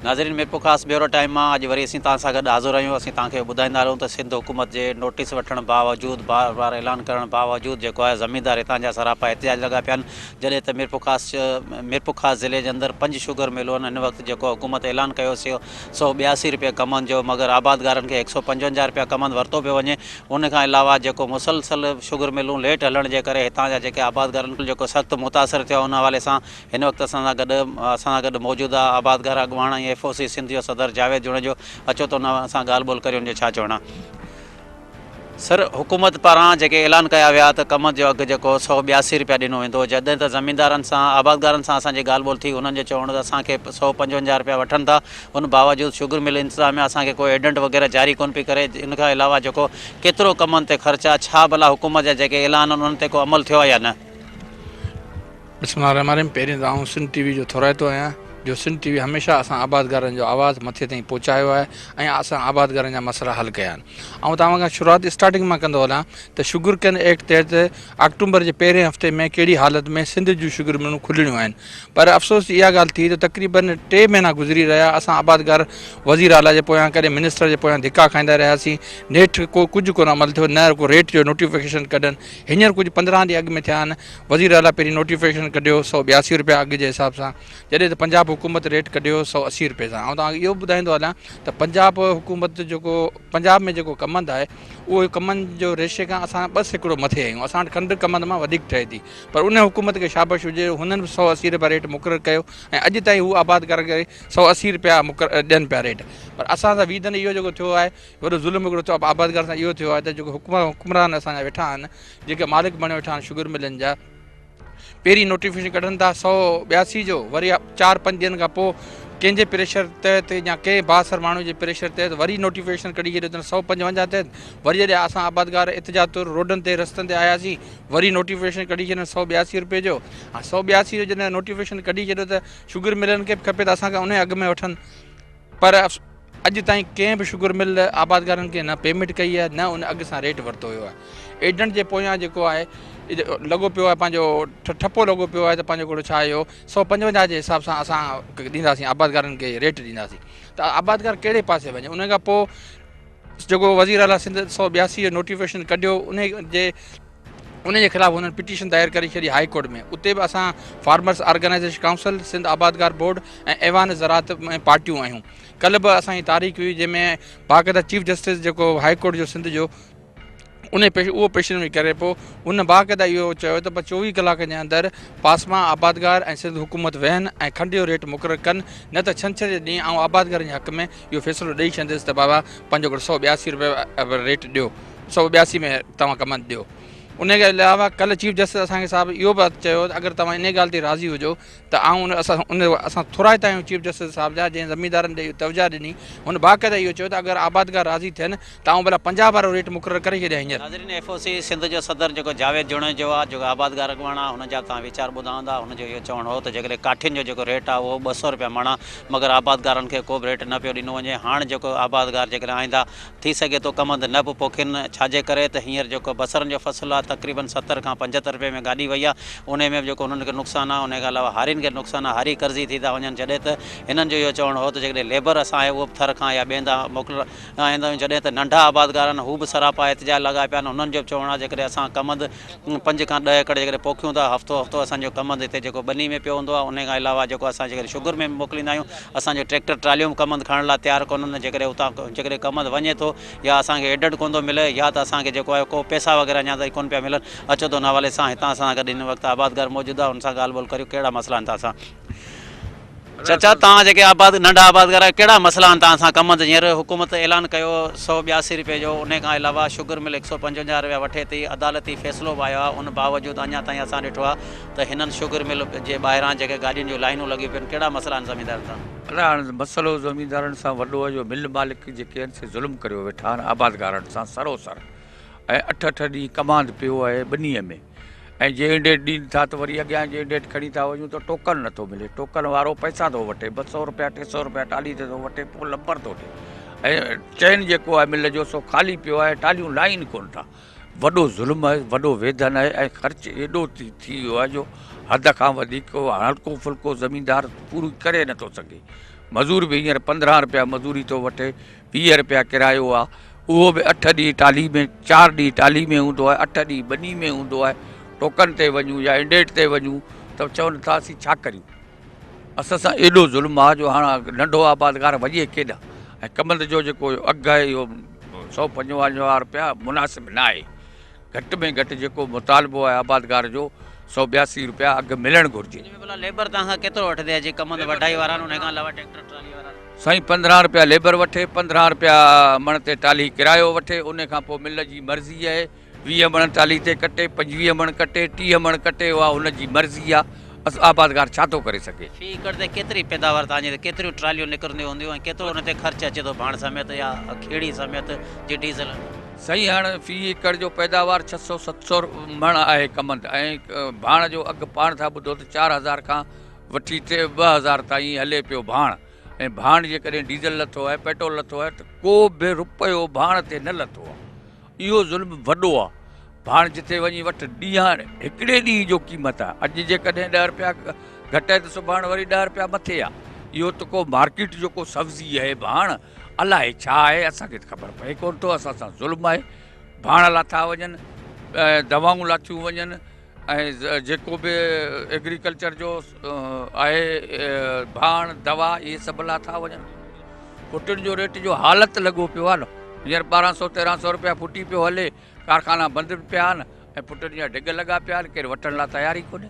ناظرين Mirpurkhas bureau time مان اڄ وري اسين توهان سان گڏ حاضر آهيون اسين توهان کي ٻڌائيندا رهون ته سنڌ حڪومت جي نوٽيس وٺڻ باوجود بار بار اعلان ڪرڻ باوجود جيڪو آهي زميندار هتان جا سراپا احتجاج لڳا پيا آهن جڏهن ته ميرپورخاص ميرپورخاص ضلعي جي اندر پنج شوگر ملون هن وقت جيڪو حڪومت اعلان ڪيو سو 182 رپيا ڪمند جو مگر آبادگارن کي 155 رپيا ڪمند ورتو پيو وڃي ان کان علاوه جيڪو مسلسل شوگر ملون ليٽ هلڻ جي ڪري هتان جا جيڪي آبادگارن جيڪو سخت متاثر ٿيو ان حوالي سان هن وقت اسان سان گڏ اسان سان گڏ موجوده آبادگار اڳواڻ ۽ ايف او سي سنڌ جو صدر جاويد جوڻيجو اچو ته ان سان ڳالهه ٻولهه ڪريون ان جو ڇا چوڻ آهي. سر حڪومت پاران جيڪي اعلان ڪيا ويا ته ڪمند جو اگهه جيڪو 182 رپيا ڏنو ويندو جڏهن ته زميندارن سان آبادگارن سان اسان جي ڳالهه ٻولهه ٿي انهن جو چوڻ ته اسان کي 155 رپيا وٺن ٿا ان باوجود شگر مل انتظاميا اسان کي ڪو ايڊنٽ وغيره جاري ڪونه پئي ڪري ان کان علاوه جيڪو ڪيترو ڪمند تي خرچ آهي ڇا ڀلا حڪومت جا جيڪي اعلان آهن انهن تي ڪو عمل ٿيو آهي يا نه. بسم الله الرحمٰن الرحيم پهرين ته آئون سنڌ ٽي وي جو ٿورائتو آهيان جو سنڌ ٽي وي هميشه اسان آبادگارن جو آواز مٿي تائين پهچايو آهي ۽ اسان آبادگارن جا مسئلا حل ڪيا آهن آئون توهان کان شروعات اسٽارٽنگ مان ڪندو هلان ته شگر ڪين ايڪٽ تحت آڪٽومبر جي پهرين هفتي ۾ ڪهڙي حالت ۾ سنڌ جون شگر ملون کلڻيون آهن پر افسوس جي اها ڳالهه ٿي ته تقريبن ٽي مهينا گذري رهيا اسان آبادگار وزير اعليٰ جي پويان ڪڏهن منسٽر جي پويان ڌڪا کائيندا رهياسين نيٺ ڪو ڪجهه ڪونه عمل ٿيو نه ڪو ريٽ جو نوٽيفڪيشن ڪڍن هينئر ڪجهه 15 ڏينهن اڳ ۾ ٿيا آهن وزير اعليٰ پهرين نوٽيفڪيشن ڪڍيو 182 رپيا اگهه جي حساب سان جڏهن ته پنجاب حڪومت ريٽ ڪڍيو 180 رپئي سان آئون توهان کي اهو به ٻڌائيندو هلان ته پنجاب حڪومت جيڪو پنجاب ۾ جيڪو ڪمند آهي اهو ڪمند جو ريشي کان اسان 2% مٿي آهيون اسان وٽ کنڊ ڪمند مان وڌيڪ ٺهي ٿي پر ان حڪومت کي شابش هجي هنن به 180 رپيا ريٽ مقرر ڪيو ۽ اڄ تائين هو آبادگار کي 180 رپيا مقرر ڏين پيا ريٽ پر اسان سان ويڌن اهو جيڪو ٿيو آهي وڏو ظلم هڪڙو ٿيو آبادگار سان اهو ٿيو آهي ته جيڪو حڪمران اسان جا ويٺا آهن جيڪي مالڪ بڻيو ويٺا آهن شگر ملن جا پهرين نوٽيفڪيشن ڪڍن ٿا 182 جو وري چار پنج ڏينهن کان پوء ڪنهن جي پريشر تحت يا ڪنهن بااثر ماڻهو جي پريشر تحت وري نوٽيفڪيشن ڪڍي ڇڏيو اٿن 155 تحت وري جڏهن اسان آبادگار احتجاج طور روڊن تي رستن تي آياسين وري نوٽيفڪيشن ڪڍي ڇڏيو 182 روپئي جو هاڻ 182 جو جڏهن نوٽيفڪيشن ڪڍي ڇڏيو ته شگر ملن کي به کپي ته اسان کان ان اگهه ۾ وٺن پر اڄ تائين ڪنهن به شگر مل آبادگارن کي نه پيمينٽ ڪئي آهي نه ان اگهه سان ريٽ ورتو ويو آهي. ايجنٽ جي پويان جيڪو آهي لڳو پيو آهي پنهنجو ٺپو لڳو پيو آهي ته پنهنجو ڪهڙو ڇا اهو 155 جي حساب سان اسان ڏينداسين آبادگارن کي ريٽ ڏينداسين ته آبادگار ڪهڙي پاسي وڃي ان کان پوء جيڪو وزير اعليٰ سنڌ 182 جو نوٽيفڪيشن ڪڍيو ان جي ان جي خلاف هنن پٽيشن دائر ڪري ڇڏي هائي ڪورٽ ۾ اتي به اسان فارمرس آرگنائيزيشن ڪائونسل سنڌ آبادگار بورڊ ۽ ايوان زراعت ۾ پارٽيون آهيون ڪلهه به اسان جي تاريخ هئي جنهن ۾ باقاعده چيف جسٽس جيڪو هائي ڪورٽ جو سنڌ جو ان پيش اهو پيشن به ڪري پيو ان باقاعده اهو چيو ته 24 ڪلاڪن جي اندر پاسما آبادگار ۽ سنڌ حڪومت ويهن ۽ کنڊ جو ريٽ مقرر ڪن نه ته ڇنڇر جي ڏينهن آئون آبادگارن جي حق ۾ اهو فيصلو ڏئي ڇڏيندس ته بابا پنهنجو هڪڙو 182 روپيا ريٽ ڏيو 182 ۾ توهان ڪمند ڏيو. ان کان علاوه ڪلهه چيف جسٽس اسان کي صاحب اهو به چيو ته اگر توهان انهي ڳالهه تي راضي هجو ته آئون ان اسان ان اسان ٿورائتا آهيون چيف جسٽس صاحب جا جنهن زميندارن ڏي اهو توجهه ڏني هن باقاعده اهو چيو ته اگر آبادگار راضي ٿين ته آئون ڀلا پنجاب وارو ريٽ مقرر ڪري ڇڏيان هينئر. ناظرين ايف او سي سنڌ جو صدر جيڪو جاويد جوڻيجو آهي جيڪو آبادگار اڳواڻ آهي هن جا توهان ويچار ٻڌا هوندا هن جو اهو چوڻ هو ته جيڪڏهن ڪاٺين جو جيڪو ريٽ آهي اهو 200 رپيا مڻ آهي مگر آبادگارن کي ڪو به ريٽ نه پيو ڏنو وڃي هاڻ جيڪو آبادگار جيڪڏهن آئنده ٿي سگهي ٿو ڪمند نه به پوکين، ڇاجي ڪري ته هينئر جيڪو بصرن جو فصل آهي تقريبن 70 کان 75 رپئي ۾ گاڏي وئي آهي انهي ۾ به جيڪو انهن کي نقصان آهي انهي کان علاوه هارين کي نقصان آهي هاري قرضي ٿي ٿا وڃن جڏهن ته هنن جو اهو چوڻ هو ته جيڪڏهن ليبر اسان آهي اهو به ٿر کان يا ٻين تان موڪلائيندا آهيون جڏهن ته ننڍا آبادگار آهن هو به سراپا احتجاج لڳا پيا آهن انهن جو به چوڻ آهي جيڪڏهن اسان ڪمند پنج کان ڏهه ايڪڙ جيڪڏهن پوکيون ٿا هفتو هفتو اسان جو ڪمند هتي جيڪو ٻني ۾ پيو هوندو آهي انهي کان علاوه جيڪو اسان جيڪڏهن شگر ۾ به موڪليندا آهيون اسان جو ٽريڪٽر ٽراليون به ڪمند کڻڻ لاء تيار ڪونهن جيڪڏهن اتان جيڪڏهن ڪمند وڃي ٿو يا اسان کي ايڊنٽ ڪونه ٿو ملي يا ته اسان کي جيڪو آهي ڪو پئسا وغيره اڃا تائين ڪونه پيا ملن اچو ته ان حوالي سان هتان اسان سان گڏ هن وقت آبادگار موجود آهي ان سان ڳالهه ٻولهه ڪريون ڪهڙا مسئلا آهن توهان سان چچا توهان جيڪي آباد ننڍا آبادگار آهيو ڪهڙا مسئلا آهن توهان سان ڪمند هينئر حڪومت اعلان ڪيو 182 رپئي جو انهي کان علاوه شگر مل 155 رپيا وٺي ٿي عدالتي فيصلو به آيو آهي ان باوجود اڃا تائين اسان ڏٺو آهي ته هنن شگر مل جي ٻاهران جيڪي گاڏين جون لائينون لڳيون پيون آهن ڪهڙا مسئلا آهن زميندارن سان. ادا هاڻ مسئلو زميندارن سان وڏو آهي جو مل مالڪ جيڪي آهن سي ظلم ڪريو ويٺا آهن آبادگارن سان سروسر ۽ اٺ اٺ ڏينهن ڪماند پيو آهي ٻنيء ۾ ۽ جي انڊيٽ ڏين ٿا ته وري اڳيان جي انڊيٽ کڻي ٿا وڃون ته ٽوڪن نٿو ملي ٽوڪن وارو پئسا ٿو وٺي 200 روپيا 300 روپيا ٽالي تي ٿو وٺي پوء لمبر ٿو ڏي ۽ چين جيڪو آهي مل جو سو خالي پيو آهي ٽاليون لائين ڪون ٿا وڏو ظلم آهي وڏو ويڌن آهي ۽ خرچ ايڏو ٿي ويو آهي جو حد کان وڌيڪ هلڪو ڦلڪو زميندار پوري ڪري نٿو سگهي. مزور به هينئر 15 رپيا مزوري ٿو وٺي، 20 رپيا ڪرايو آ، اهو به اٺ ڏينهن ٽالهي ۾ چار ڏينهن ٽالهي ۾ هوندو آهي، اٺ ڏينهن ٻني ۾ هوندو آهي، ٽوڪن تي وڃون يا انڊيٽ تي وڃون ته چون ٿا اسين ڇا ڪريون. اسان سان ايڏو ظلم آ جو هاڻ ننڍو آبادگار وڃي ڪيڏانهن ۽ ڪمند جو جيڪو اگهه آهي اهو 155 رپيا مناسب نه آهي. گهٽ ۾ گهٽ جيڪو مطالبو آهي آبادگار جو 182 رپيا اگهه ملڻ گهرجي. ان ۾ ڀلا ليبر توهان کان ڪيترو وٺندي آهي جي ڪمند وڍائي وارا آهن ان کان علاوه ٽيڪٽر ٽرالي وارا آهن. سائين 15 رپيا ليبر وٺي 15 رپيا مڻ تي ٽالهي ڪرايو وٺي ان کان پوء مل جي مرضي آهي 20 مڻ ٽالهي تي ڪٽي 25 مڻ ڪٽي 30 مڻ ڪٽي اها هن جي مرضي آهي آبادگار ڇا ٿو ڪري سگهي. في ايڪڙ تي ڪيتري پيداوار توهان جي ڪيتريون ٽراليون نڪرنديون هونديون ۽ ڪيترو ان تي خرچ اچي ٿو ڀاڻ سميت يا کيڙي سميت جي ڊيزل. سائين هاڻ في ايڪڙ جو پيداوار 600 700 مڻ آهي ڪمند ۽ ڀاڻ جو اگهه پاڻ ٿا ٻڌو ته 4000 کان وٺي ٽي 2000 تائين هلي پيو ڀاڻ ۽ ڀاڻ جيڪڏهن ڊيزل لٿو آهي پيٽرول لٿو آهي ته ڪو به رپيو ڀاڻ تي نه لٿو آهي اهو ظلم وڏو آهي ڀاڻ جتي وڃي وٺ ڏينهن هڪڙي ڏينهن جو قيمت آهي اڄ جيڪڏهن 10 رپيا گهٽ آهي ته سڀاڻ وري 10 رپيا مٿي آهي اهو ته ڪو مارڪيٽ جو ڪو سبزي آهي ڀاڻ الائي ڇا آهي اسان کي ته خبر پئي ڪونه ٿو اسان سان ظلم آهي ڀاڻ لاٿا وڃن دوائون لاٿيون وڃن ۽ جيڪو به ايگريڪلچر جو آهي ڀاڻ دوا اهي سڀ لاٿا وڃن ڦٽين جو ريٽ جو حالت لڳو پيو آهي نه هينئر ٻارهن سو تيرهن سو روپيا ڦٽي پيو هلي ڪارخانا بند پيا آهن ۽ ڦٽين جا ڍڳ لڳا پيا آهن ڪير وٺڻ لاء تيار ئي ڪونهي.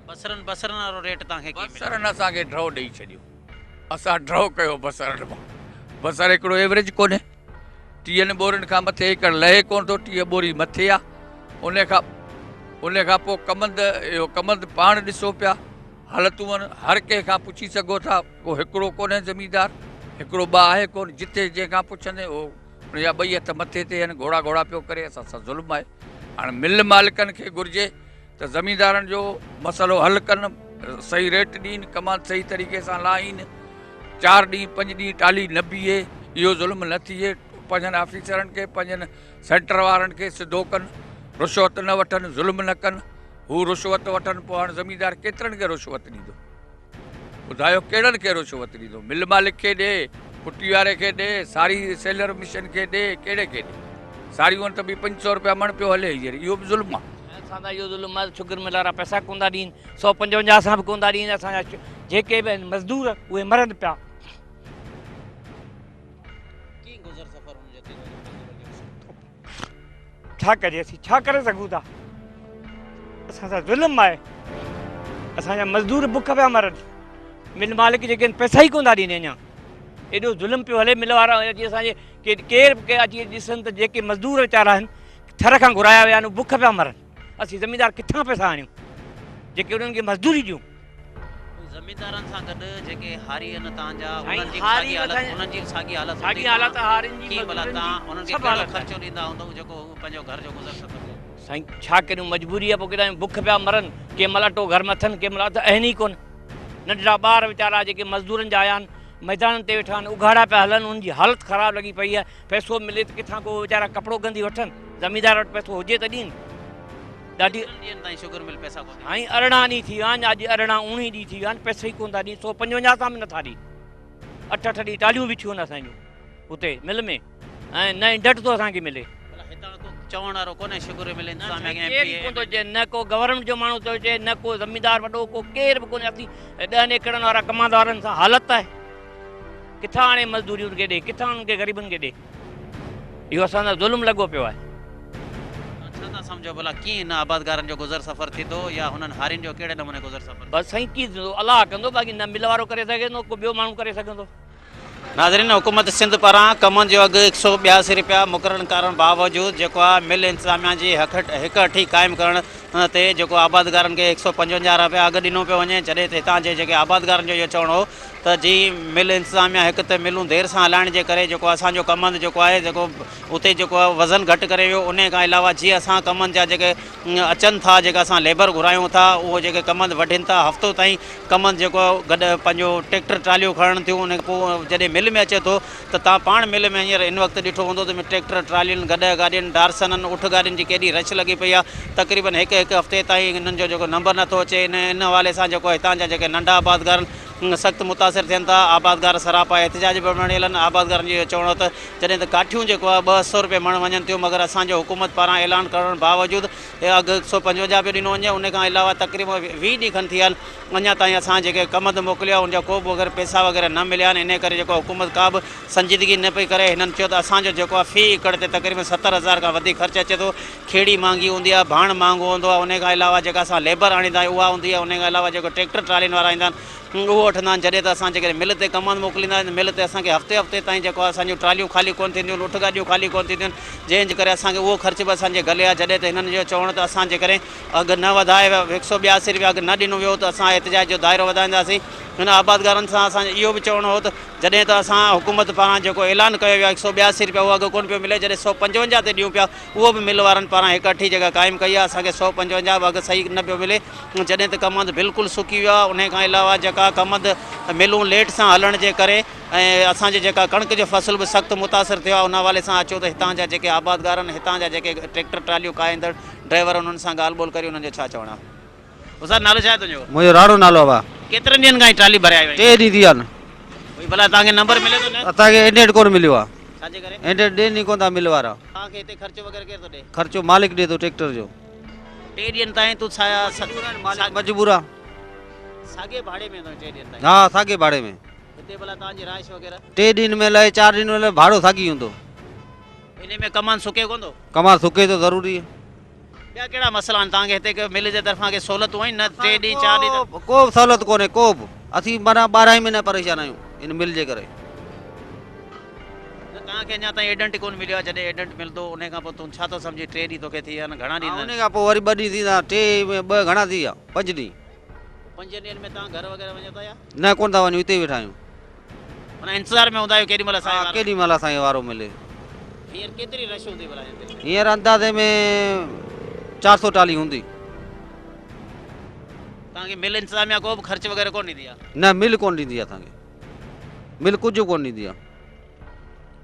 بصرن بصرن وارو ريٽ توهان کي ڪيئن مليو؟ بصرن اسان کي ڍؤ ڏئي ڇڏيو. اسان ڊرو ڪيو بصرن مان. بصر هڪڙو ايوريج ڪونهي. ٽيهن ٻورين کان مٿي ايڪڙ لهي ڪونه ٿو، 30 ٻوري مٿي آ. ان کان ان کان پوء ڪمند، اهو ڪمند پاڻ ڏسو پيا حالتون آهن، هر ڪنهن کان پڇي سگهو ٿا، ڪو هڪڙو ڪونهي زميندار، هڪڙو ٻه آهي ڪونه، جتي جنهن کان پڇندين اهو ان جا ٻئي هٿ مٿي تي آهن، گهوڙا گهوڙا پيو ڪري، اسان سان ظلم آهي. هاڻ مل مالڪن کي گهرجي ته زميندارن جو مسئلو حل ڪن، صحيح ريٽ ڏين، ڪماند صحيح طريقي سان لاهين، چار ڏينهن پنج ڏينهن ٽالهي نه بيهي، اهو ظلم نه ٿئي، پنهنجن آفيسرن کي پنهنجن سينٽر وارن کي سڌو ڪن، رشوت نه وٺن، ظلم نه ڪن، هو رشوت وٺن پوء هاڻ زميندار ڪيترن کي رشوت ڏيندو؟ ٻڌايو ڪهڙن کي رشوت ڏيندو؟ مل مالڪ کي ڏي، پٽي واري کي ڏي، ساري سيلر مشن کي ڏي، ڪهڙي کي ڏي؟ ساري هونئن ته به 500 رپيا مڻ پيو هلي هينئر، اهو به ظلم آ. اسان سان اهو ظلم آ ته شگر مل وارا پئسا ڪونه ٿا ڏين، 155 سان به ڪونه ٿا ڏين، اسان جا جيڪي به آهن مزدور اهي مرن پيا. ڪيئن گذر سفر هن جو ٿيندو مزدورن جو؟ ڇا ڪجي اسين ڇا ڪري سگهون ٿا اسان سان ظلم آهي اسان جا مزدور بک پيا مرن مل مالڪ جيڪي آهن پئسا ئي ڪونه ٿا ڏين اڃا ايڏو ظلم پيو هلي مل وارا اچي اسان جي ڪير به اچي ڏسن ته جيڪي مزدور ويچارا آهن ٿر کان گهرايا ويا آهن بک پيا مرن اسين زميندار ڪٿان پئسا آڻيون جيڪي انهن کي مزدوري ڏيون زميندارن سان گڏ جيڪي هاري آهن تان جا انهن جي ساڳي حالت انهن جي ساڳي حالت ساڳي حالت هارين جي ڪي ڀلا تان انهن کي ڪهڙو خرچو ڏيندا هوندو جيڪو هو پنهنجو گهر جو گذر سفر ڪن. سائين ڇا ڪريون مجبوري آ پوء ڪيڏانهن بک پيا مرن ڪنهن مهل اٽو گهر ۾ اٿن ڪنهن مهل اٿ آهن ئي ڪونه ننڍڙا ٻار ويچارا جيڪي مزدورن جا آيا آهن ميدانن تي ويٺا آهن اگهاڙا پيا هلن انهن جي حالت خراب لڳي پئي آهي پئسو ملي ته ڪٿان ڪو ويچارا ڪپڙو گندي وٺن زميندار وٽ پئسو هجي ته ڏين ڏاڍي ڪيترن ڏينهن تائين شگر مل پئسا ڪونه ڏيندي؟ سائين 18 ڏينهن ٿي ويا آهن اڄ 18 19 ڏينهن ٿي ويا آهن پئسا ئي ڪونه ٿا ڏين 155 سان به نٿا ڏين اٺ اٺ ڏينهن ٽالهيون بيٺيون آهن اسان جون اتي مل ۾ ۽ نه انڊٽ ٿو اسان کي ملي. ڀلا هتان ڪو چوڻ وارو ڪونهي شگر مل انتظاميا کي ايم ڪير پي ئي ڪونه ٿو چئي نه ڪو گورنمينٽ جو ماڻهو ٿو چئي نه ڪو زميندار وڏو ڪو ڪير به ڪونهي اسين ڏهن ايڪڙن وارا ڪماندارن سان حالت آهي ڪٿان آڻي مزدوري ان کي ڏي ڪٿان انهن کي غريبن کي ڏي. اهو اسان سان ظلم لڳو پيو آهي. توهان ڇا ٿا سمجهو ڀلا ڪيئن هن آبادگارن جو گذر سفر ٿيندو يا هنن هارين جو ڪهڙي نموني گذر سفر ٿيندو؟ بس سائين ڪيئن ٿيندو الله ڪندو باقي نه مل وارو ڪري سگهي نه ڪو ٻيو ماڻهو ڪري سگهندو. ناظرين حڪومت سنڌ پاران ڪمند جو اگهه 182 رپيا مقرر ڪرڻ باوجود جيڪو آهي مل انتظاميا جي هڪ هٺي قائم ڪرڻ تي جيڪو آبادگارن کي 155 رپيا اگهه ڏنو پيو وڃي جڏهن ته هتان جي جيڪي آبادگارن جو اهو چوڻ هو ته جي مل انتظاميا هڪ ته ملون دير سان هلائڻ جي ڪري جيڪو اسان جو ڪمند جيڪو آهي جيڪو اتي جيڪو آهي وزن گهٽ ڪري ويو انهي کان علاوه جي اسان ڪمند جا جيڪي اچن ٿا جيڪا اسان ليبر گهرايون ٿا اهو جيڪي ڪمند وڍين ٿا هفتو تائين ڪمند جيڪو گڏ پنهنجو ٽريڪٽر ٽراليون کڻن ٿيون ان کان پوء جڏهن مل ۾ اچي ٿو ته تان پاڻ مل ۾ هينئر ان وقت ڏٺو هوندو ته ٽريڪٽر ٽرالين گڏهه گاڏين ڊارسنن اٺ گاڏين جي ڪيڏي رش لڳي پئي آهي تقريبن هڪ هڪ هفتي تائين انهن جو جيڪو نمبر نٿو اچي ان حوالي سان جيڪو هتان جا جيڪي ننڍا آبادگار آهن سخت متاثر ٿين ٿا، آبادگار سراپا احتجاج به بڻيل آهن، آبادگارن جو اهو چوڻ هو ته جڏهن ته ڪاٺيون جيڪو آهي 200 روپيه مڻ وڃن ٿيون مگر اسان جو حڪومت پاران اعلان ڪرڻ باوجود اگهه 155 پيو ڏنو وڃي ان کان علاوه تقريبن 20 ڏينهن کن ٿي ويا آهن اڃا تائين اسان جيڪي ڪمند موڪليو آهي ان جا ڪو به وغيره پئسا وغيره نه مليا آهن انهي ڪري جيڪو حڪومت ڪا به سنجيدگي نه پئي ڪري هنن چيو ته اسان جو جيڪو آهي في ايڪڙ تي تقريبن 70 هزار کان وڌيڪ خرچ اچي ٿو کيڙي مهانگي هوندي آهي ڀاڻ مهانگو هوندو آهي انهي کان علاوه جيڪا اسان ليبر آڻيندا آهيون اها هوندي آهي انهي کان علاوه جيڪو ٽريڪٽر ٽرالين وارا ايندا آهن اهو وٺندا آهن جڏهن ته اسان جيڪڏهن مل تي ڪمند موڪليندا آهيون ته مل تي اسان کي هفتي هفتي تائين جيڪو آهي اسان جون ٽراليون خالي ڪونه ٿينديون آهن اٺ گاڏيون خالي ڪونه ٿينديون آهن جنهن جي ڪري اسان کي اهو خرچ به اسان جي گلي آهي جڏهن ته هنن جو چوڻ ته اسان جيڪڏهن اگهه نه وڌائي هڪ سو 82 رپيا اگهه نه ڏنو ويو ته اسان احتجاج جو دائرو وڌائينداسين هن آبادگارن سان اسان جو اهو به چوڻ هو ته جڏهن ته اسان حڪومت پاران جيڪو اعلان ڪيو ويو آهي هڪ سو 82 رپيا اهو اگهه ڪونه پيو ملي جڏهن 155 تي ڏيون پيا اهو به مل وارن پاران هڪ اٺي جيڪا قائم ڪئي آهي اسان کي 155 به اگهه صحيح نه پيو ملي جڏهن ته ڪمند بلڪل سڪي ويو آهي انهي کان علاوه جيڪا ڪمند ملون ليٽ سان هلڻ جي ڪري ۽ اسان جي جيڪا ڪڻڪ جو فصل به سخت متاثر ٿيو آهي ان حوالي سان اچو ته هتان جا جيڪي آبادگار آهن هتان جا جيڪي ٽريڪٽر ٽراليون ڪاهيندڙ ڊرائيور انهن سان ڳالهه ٻولهه ڪري انهن جو ڇا چوڻ آهي. استاد نالو ڇا آهي تنهنجو؟ منهنجو راڙو نالو آهي. ڪيترن ڏينهن کان هي ٽرالي ڀري آيو آهين؟ ٽي ڏينهن ٿي ويا آهن. ڀئي ڀلا توهان کي نمبر ملي ٿو نه؟ اسان کي انڊينٽ ڪونه مليو آهي. ڇا جي ڪري؟ انڊينٽ ڏين ئي ڪونه ٿا مل وارا. توهان کي هتي خرچو وغيره ڪير ٿو ڏي؟ خرچو مالڪ ڏي ٿو ٽريڪٽر جو. ٽي ڏينهن تائين تون مالڪ مجبور آ. ساڳي ڀاڙي ۾ ٽي ڏينهن تائين؟ ها ساڳي ڀاڙي ۾. هتي ڀلا توهان جي رهائش وغيره؟ ٽي ڏينهن ۾ لهي چار ڏينهن ۾ لهي ڀاڙو ساڳي هوندو. انهي ۾ ڪمان سڪي ڪونه ٿو؟ ڪمان سڪي ٿو ضروري. ٻيا ڪهڙا مسئلا آهن توهان کي هتي ڪي مل جي طرفان ڪي سهولتون آهن نه ٽي ڏينهن چار ڏينهن ته. ڪو به سهولت ڪونهي ڪو به اسين معنيٰ 12 ئي مهينا پريشان آهيون ان مل جي ڪري. نه توهان کي اڃا تائين ايڊنٽ ڪونه مليو آهي جڏهن ايڊنٽ ملندو انهي کان پوء تون ڇا ٿو سمجهين ٽي ڏينهن توکي ٿي ويا آهن گهڻا ڏينهن. انهي کان پوء وري ٻه ڏينهن ٿيندا ٽي ۾ ٻه گهڻا ٿي ويا پنج ڏينهن. پنج ڏينهن ۾ توهان گهر وغيره وڃو ٿا يا. نه ڪونه ٿا وڃون اتي ئي ويٺا آهيون. معنيٰ انتظار ۾ هوندا آهيو ڪيڏي مهل اسان کي وارو. ڪيڏي مهل اسان کي وارو ملي. هينئر ڪيتري رش هوندي ڀلا هتي؟ هينئر اندازي ۾ 400 ٽالي هوندي. توهان کي مل انتظاميا ڪو به خرچ وغيره ڪونه ڏيندي آهي؟ نه مل ڪونه ڏيندي آهي اسان کي. مل ڪجهه به ڪونه ڏيندي آهي.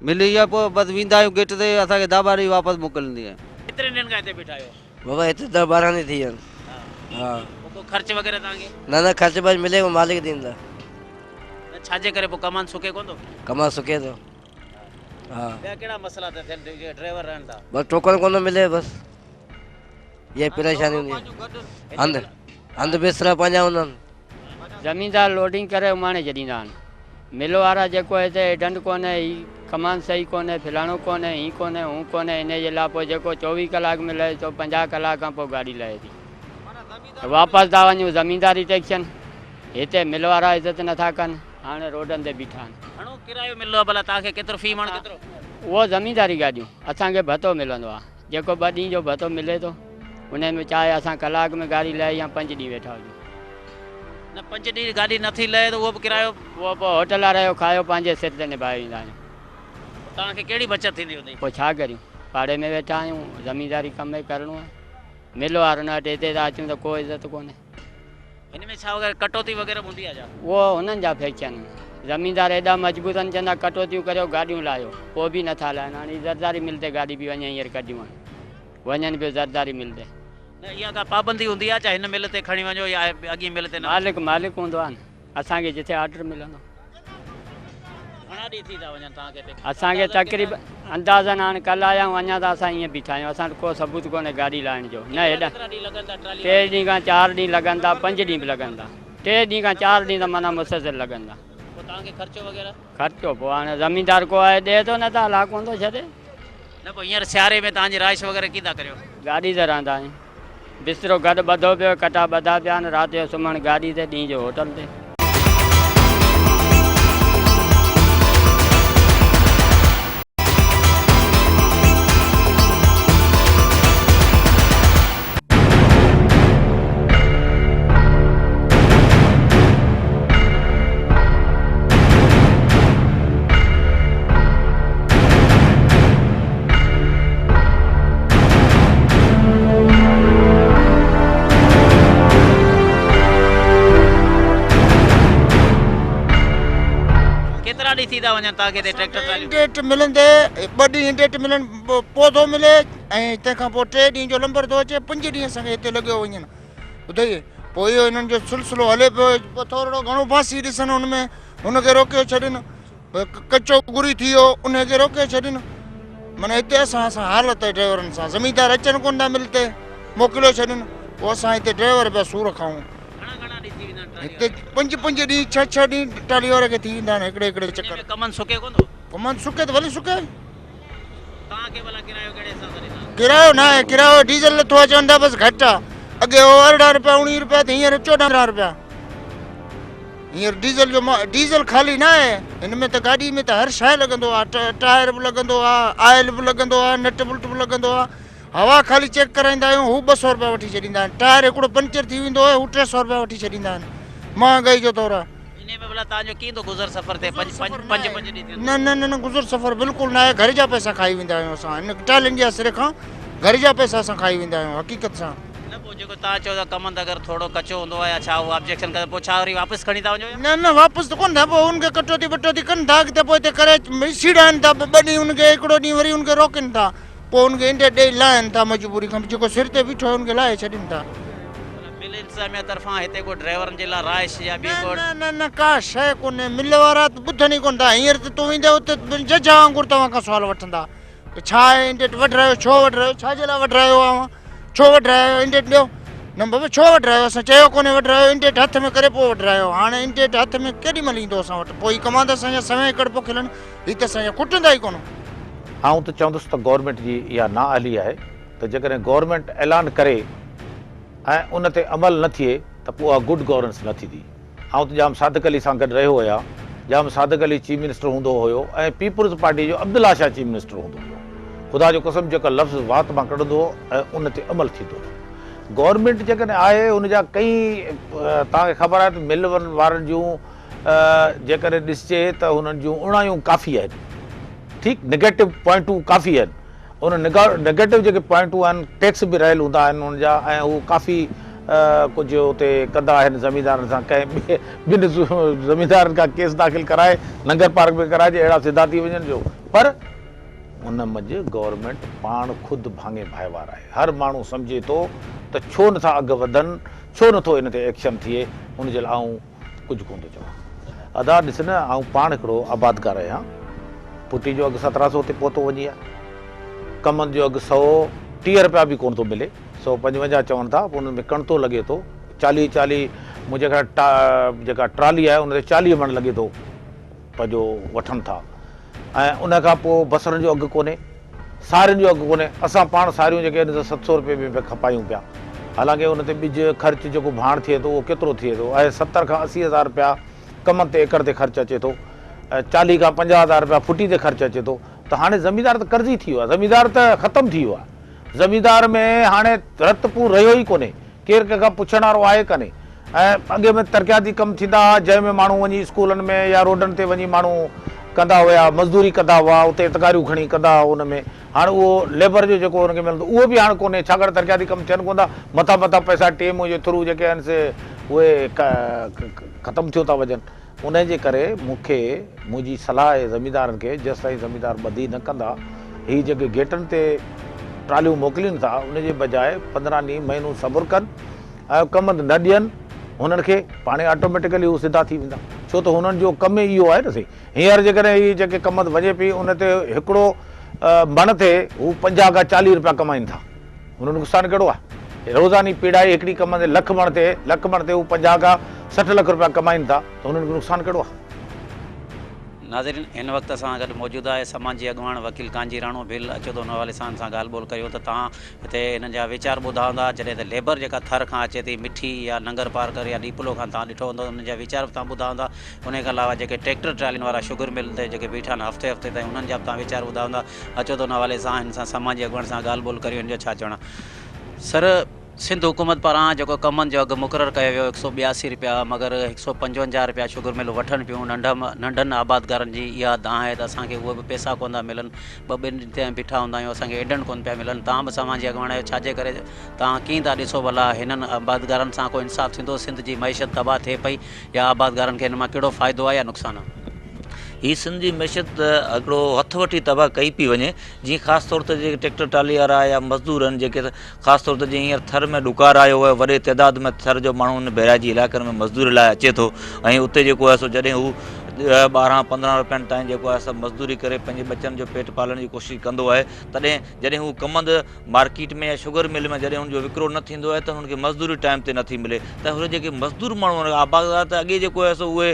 مل اها پوء بس ويندا آهيون گيٽ تي اسان کي داٻا ڏئي واپس موڪليندي آهي. ڪيترن ڏينهن کان هتي بيٺا آهيو؟ بابا هتي ته 12 ڏينهن ٿي ويا آهن. ها. پوء ڪو خرچ وغيره توهان کي؟ نه نه خرچ بس ملي اهو مالڪ ڏيندا. نه ڇا جي ڪري پوء ڪمان سڪي ڪونه ٿو؟ ڪمان سڪي ٿو. ها. ٻيا ڪهڙا مسئلا ٿا ٿين جيڪي ڊرائيور رهن ٿا؟ بس ٽوڪن ڪونه ٿو ملي بس اها ئي پريشاني هوندي آهي. هنڌ هنڌ بسترا پنهنجا هوندا آهن. زميندار لوڊنگ ڪري اماڻي ڇڏيندا آهن. مل وارا جيڪو هتي ايڊنٽ ڪونهي، هي ڪمان صحيح ڪونهي، فلاڻو ڪونهي، هي ڪونهي، هو ڪونهي، انهي جي لاء پوء جيڪو 24 ڪلاڪ ۾ لهي ٿو 50 ڪلاڪ کان پوء گاڏي لهي ٿي. واپس ٿا وڃون زمينداري ٽيڪشن، هتي مل وارا عزت نٿا ڪن، هاڻي روڊن تي بيٺا آهن. گهڻو ڪرايو ملندو آهي ڀلا توهان کي ڪيترو في مڻ ڪيترو؟ اهو زمينداري گاڏيون اسان کي ڀتو ملندو آهي. جيڪو ٻه ڏينهن جو ڀتو ملي ٿو انهي ۾ چاهي اسان ڪلاڪ ۾ گاڏي لهي يا پنج ڏينهن ويٺا هجون. نه پنج ڏينهن گاڏي نه ٿي لهي ته اهو به ڪرايو. اهو پوء هوٽل وارا جو کايو پنهنجي سر تي نڀائي ويندا آهيون. پوء توهان کي ڪهڙي بچت ٿيندي هوندي. پوء ڇا ڪريون پاڙي ۾ ويٺا آهيون زمينداري ڪم ئي ڪرڻو آهي مل وارن وٽ هتي ٿا اچون ته ڪو عزت ڪونهي. هن ۾ ڇا وغيره ڪٽوتي وغيره به هوندي آهي ڇا؟ اهو هنن جا فيڪشن آهن. زميندار ايڏا مجبور آهن چوندا ڪٽوتيون ڪريو گاڏيون لاهيو پوء به نٿا لاهن هاڻي هي زرداري مل تي گاڏي به وڃي هينئر ڪڍيون آهن وڃن پيو زرداري مل تي. نه اها ڪا پابندي هوندي آهي ڇا هن مل تي کڻي وڃو يا اڳين مل تي نه وڃو. مالڪ مالڪ هوندو آهي نه اسان کي جتي آرڊر ملندو. گهڻا ڏينهن ٿي ٿا وڃن توهان کي هتي؟ اسان کي تقريبن اندازن هاڻ ڪلهه آيا آهيون اڃا ته اسان ائين بيٺا آهيون اسان وٽ ڪو ثبوت ڪونهي گاڏي لاهڻ جو نه هيڏانهن ڪيترا ڏينهن لڳن ٿا ٽرالي ٽي ڏينهن کان چار ڏينهن لڳن ٿا پنج ڏينهن به لڳن ٿا ٽي ڏينهن کان چار ڏينهن ته معنيٰ مسلسل لڳن ٿا. پوء توهان کي خرچو وغيره؟ خرچو پوء هاڻي زميندار ڪو آهي ڏئي ٿو نه ته الله ڪونه ٿو ڇڏي. نه پوء هينئر سياري ۾ توهان جي رهائش وغيره ڪيئن ٿا ڪريو؟ گاڏي تي رهندا آهيون. بسترو گڏ ٻڌو پيو، ڪٽا ٻڌا پيا آهن، رات جو سمهڻ گاڏي تي، ڏينهن جو هوٽل تي. ڪيترا ڏينهن ٿي ٿا وڃن توهان کي هتي ٽريڪٽر ٽراليون؟ ڊيٽ ملندي ٻه ڏينهن ڊيٽ ملن پوء ٿو ملي ۽ تنهن کان پوء ٽي ڏينهن جو لمبر ٿو اچي پنج ڏينهن اسان کي هتي لڳيو وڃن ٻڌئي پوء اهو هنن جو سلسلو هلي پيو. پوء ٿورڙو گهڻو باسي ڏسن ان ۾ هن کي روڪيو ڇڏين. ڪچو ڳري ٿي ويو ان کي روڪي ڇڏين. معنيٰ هتي اسان سان حالت آهي ڊرائيورن سان. زميندار اچن ڪونه ٿا مل تي موڪليو ڇڏين. پوء اسان هتي ڊرائيور پيا سور کائون. هتي پنج پنج ڏينهن ڇهه ڇهه ڏينهن ٽالهي واري کي ٿي ويندا آهن هڪڙي هڪڙي چڪر. ڪمند سڪي ڪونه ٿو؟ ڪمند سڪي ته ڀلي سڪي. ڪرايو نه آهي ڪرايو ڊيزل لٿو آهي چون ٿا بس گهٽ آهي اڳي هو 18 روپيا 19 روپيا ته هينئر 14 روپيا هينئر ڊيزل جو ڊيزل خالي نه آهي هن ۾ ته گاڏي ۾ ته هر شيء لڳندو آهي ٽائر به لڳندو آهي آئل به لڳندو آهي نٽ بلٽ به لڳندو آهي هوا خالي چيڪ ڪرائيندا آهيون هو 200 روپيا وٺي ڇڏيندا آهن ٽائر هڪڙو پنچر ٿي ويندو آهي هو 300 روپيا وٺي ڇڏيندا آهن مهانگائي جو دور آهي انهي ۾ ڀلا توهان جو ڪيئن ٿو گذر سفر ٿئي پنج پنج پنج پنج ڏينهن ٿين. نه نه نه نه گذر سفر بلڪل نه آهي گهر جا پئسا کائي ويندا آهيون اسان هن ٽالين جي آسري کان گهر جا پئسا اسان کائي ويندا آهيون حقيقت سان. نه پوء جيڪو توهان چئو ٿا ڪمند اگر ٿورو ڪچو هوندو آهي يا ڇا هو آبجيڪشن ڪندا پوء ڇا وري واپس کڻي ٿا وڃو يا. نه نه واپس ته ڪونه ٿا پوء ان کي ڪٽوتي ٻٽوتي ڪن ٿا اڳتي پوئتي ڪري سيڙائن ٿا ٻه ڏينهن ان کي هڪڙو ڏينهن وري ان کي روڪين ٿا پوء ان کي انڊي ڏئي لاهين ٿا مجبوري کان جيڪو سر تي بيٺو آهي ان کي لاهي ڇڏين ٿا. مل انتظاميا طرفان هتي ڪو ڊرائيورن جي لاء رهائش يا ٻي ڪو. نه نه نه ڪا شيء ڪونهي مل وارا ته ٻڌن ئي ڪونه ٿا هينئر ته تون ويندين اتي جج وانگر توهان کان سوال وٺندا ته ڇا آهي انڊيٽ وڍرايو ڇو وڍرايو ڇا جي لاء وڍرايو اوهان ڇو وڍرايو انڊيٽ ڏيو نه بابا ڇو وڍرايو اسان چيو ڪونهي وڍرايو انڊيٽ هٿ ۾ ڪري پوء وڍرايو هاڻي انڊيٽ هٿ ۾ ڪيڏي مهل ايندو اسان وٽ پوء هي ڪماند اسان جا سوين ايڪڙ پوکيل آهن هي ته اسان جا کٽندا ئي ڪونه. آئون ته چوندس ته گورنمينٽ جي اها نااهلي آهي ته جيڪڏهن گورنمينٽ اعلان ڪري ۽ ان تي عمل نه ٿئي ته پوء اها گڊ گورننس نه ٿيندي. آئون ته ڄام صادق علي سان گڏ رهيو هيان. ڄام صادق علي چيف منسٽر هوندو هيو ۽ پيپلز پارٽي جو عبدالله شاهه چيف منسٽر هوندو هيو. خدا جو قسم جيڪا لفظ وات مان ڪڍندو هو ۽ ان تي عمل ٿيندو هو. گورنمينٽ جيڪڏهن آهي ان جا ڪئين توهان کي خبر آهي ته مل وارن جون جيڪڏهن ڏسجي ته هنن جون اوڻايون ڪافي آهن. ٺيڪ نيگيٽو پوائنٽون ڪافي آهن. ان نيگيٽو جيڪي پوائنٽون آهن ٽيڪس به رهيل هوندا آهن انهن جا ۽ هو ڪافي ڪجهه اتي ڪندا آهن زميندارن سان ڪنهن ٻن زميندارن کان ڪيس داخل ڪرائي ننگر پارڪ ۾ ڪرائجي اهڙا سڌا ٿي وڃن جو پر ان منجهه گورنمينٽ پاڻ خود ڀاڱي ڀائيوار آهي هر ماڻهو سمجهي ٿو ته ڇو نٿا اگهه وڌن ڇو نٿو ان تي ايڪشن ٿئي ان جي لاء آئون ڪجهه ڪونه ٿو چوان. ادا ڏس نه آئون پاڻ هڪڙو آبادگار آهيان. ڦٽي جو اگهه 17 سو تي پهتو وڃي آ. ڪمند جو اگهه 130 رپيا به ڪونه ٿو ملي. 155 چون ٿا پوء ان ۾ ڪڻتو لڳي ٿو. چاليهه چاليهه منهنجي خيال جيڪا ٽرالي آهي ان تي 40 مڻ لڳي ٿو. پنهنجو وٺن ٿا ۽ ان کان پوء بصرن جو اگهه ڪونهي، سارين جو اگهه ڪونهي، اسان پاڻ ساريون جيڪي آهن سي 700 رپئي ۾ پيا کپايون پيا، حالانڪه ان تي ٻج خرچ جيڪو ڀاڻ ٿئي ٿو اهو ڪيترو ٿئي ٿو ۽ 70 کان 80 هزار رپيا ڪمند تي ايڪڙ تي خرچ اچي ٿو، 40 کان 50 هزار رپيا ڦٽي تي خرچ اچي ٿو ته هاڻي زميندار ته قرضي ٿي ويو آهي، زميندار ته ختم ٿي ويو آهي، زميندار ۾ هاڻي رت پور رهيو ئي ڪونهي. ڪير ڪنهن کان پڇڻ وارو آهي ڪانهي ۽ اڳي ۾ ترقياتي ڪم ٿيندا ها جنهن ۾ ماڻهو وڃي اسڪولن ۾ يا روڊن تي وڃي ماڻهو ڪندا هيا مزدوري ڪندا هئا اتي تغاريون کڻي ڪندا هئا ان ۾ هاڻ اهو ليبر جو جيڪو ان کي ملندو اهو به هاڻ ڪونهي ڇاڪاڻ ترقياتي ڪم ٿين ڪونه ٿا مٿان مٿان پئسا ٽي ايم او جي ٿرو جيڪي آهن سي اهي ختم ٿيو ٿا وڃن انهي جي ڪري مون کي منهنجي صلاح آهي زميندارن کي جيستائين زميندار ٻڌي نه ڪندا هي جيڪي گيٽن تي ٽراليون موڪلين ٿا ان جي بجاء 15 ڏينهن مهينو صبر ڪن ۽ ڪمند نه ڏين هنن کي پاڻهي آٽوميٽيڪلي هو سڌا ٿي ويندا ڇو ته هنن جو ڪم ئي اهو آهي نه سائين هينئر جيڪڏهن هي جيڪي ڪمند وڃي پئي ان تي هڪڙو مڻ تي هو 50 کان 40 رپيا ڪمائين ٿا هن جو نقصان ڪهڙو آهي؟ روزاني پيڙائي هڪڙي ڪم تي لک مڻ تي لک مڻ تي هو 50 کان 60 لک رپيا ڪمائين ٿا ته هنن کي نقصان ڪهڙو آهي؟ ناظرين هن وقت اسان سان گڏ موجود آهي سماجي اڳواڻ وڪيل ڪانجي راڻو ڀيل اچو ته ان حوالي سان هن سان ڳالهه ٻولهه ڪريون ته توهان هتي هنن جا ويچار ٻڌا هوندا جڏهن ته ليبر جيڪا ٿر کان اچي ٿي مٺي يا ننگر پارڪر يا ڏيپلو کان توهان ڏٺو هوندو انهن جا ويچار به توهان ٻڌا هوندا انهي کان علاوه جيڪي ٽريڪٽر ٽرالين وارا شگر مل تي جيڪي بيٺا آهن هفتي هفتي تائين انهن جا به توهان ويچار ٻڌا هوندا اچو ته ان حوالي سان هن سان سماجي اڳواڻ سان ڳالهه ٻولهه ڪريون هن جو ڇا چوڻ آهي. سر سنڌ حڪومت پاران جيڪو ڪمند جو اگهه مقرر ڪيو ويو 182 رپيا مگر 155 رپيا شگر ملون وٺن پيون ننڍن آبادگارن جي اها دانهن آهي ته اسان کي اهي به پئسا ڪونه ٿا ملن ٻه ٻن ڏينهن تائين بيٺا هوندا آهيون اسان کي ايڊنٽ ڪونه پيا ملن توهان به سماجي اڳواڻ آهيو ڇا جي ڪري توهان ڪيئن ٿا ڏسو ڀلا هنن آبادگارن سان ڪو انصاف ٿيندو سنڌ جي معيشت تباهه ٿئي پئي يا آبادگارن کي هن مان ڪهڙو فائدو آهي يا نقصان آهي. هي سنڌ جي معيشت هڪڙو هٿ وٺي تباهه ڪئي پئي وڃي جيئن خاص طور تي جيڪي ٽريڪٽر ٽالي وارا يا مزدور آهن جيڪي خاص طور تي جيئن هينئر ٿر ۾ ڏڪار آيو آهي وڏي تعداد ۾ ٿر جو ماڻهو ان بئراجي علائقن ۾ مزدوري لاء اچي ٿو ۽ اتي جيڪو آهي سو جڏهن هو ڏهه ٻارهن پندرهن روپين تائين جيڪو آهي سو مزدوري ڪري پنهنجي ٻچن جو پيٽ پالڻ جي ڪوشش ڪندو آهي تڏهن جڏهن هو ڪمند مارڪيٽ ۾ يا شگر مل ۾ جڏهن ان جو وڪرو نه ٿيندو آهي ته هن کي مزدوري ٽائيم تي نٿي ملي ته هن جيڪي مزدور ماڻهو آهن آبادگار ته اڳي جيڪو آهي سو اهي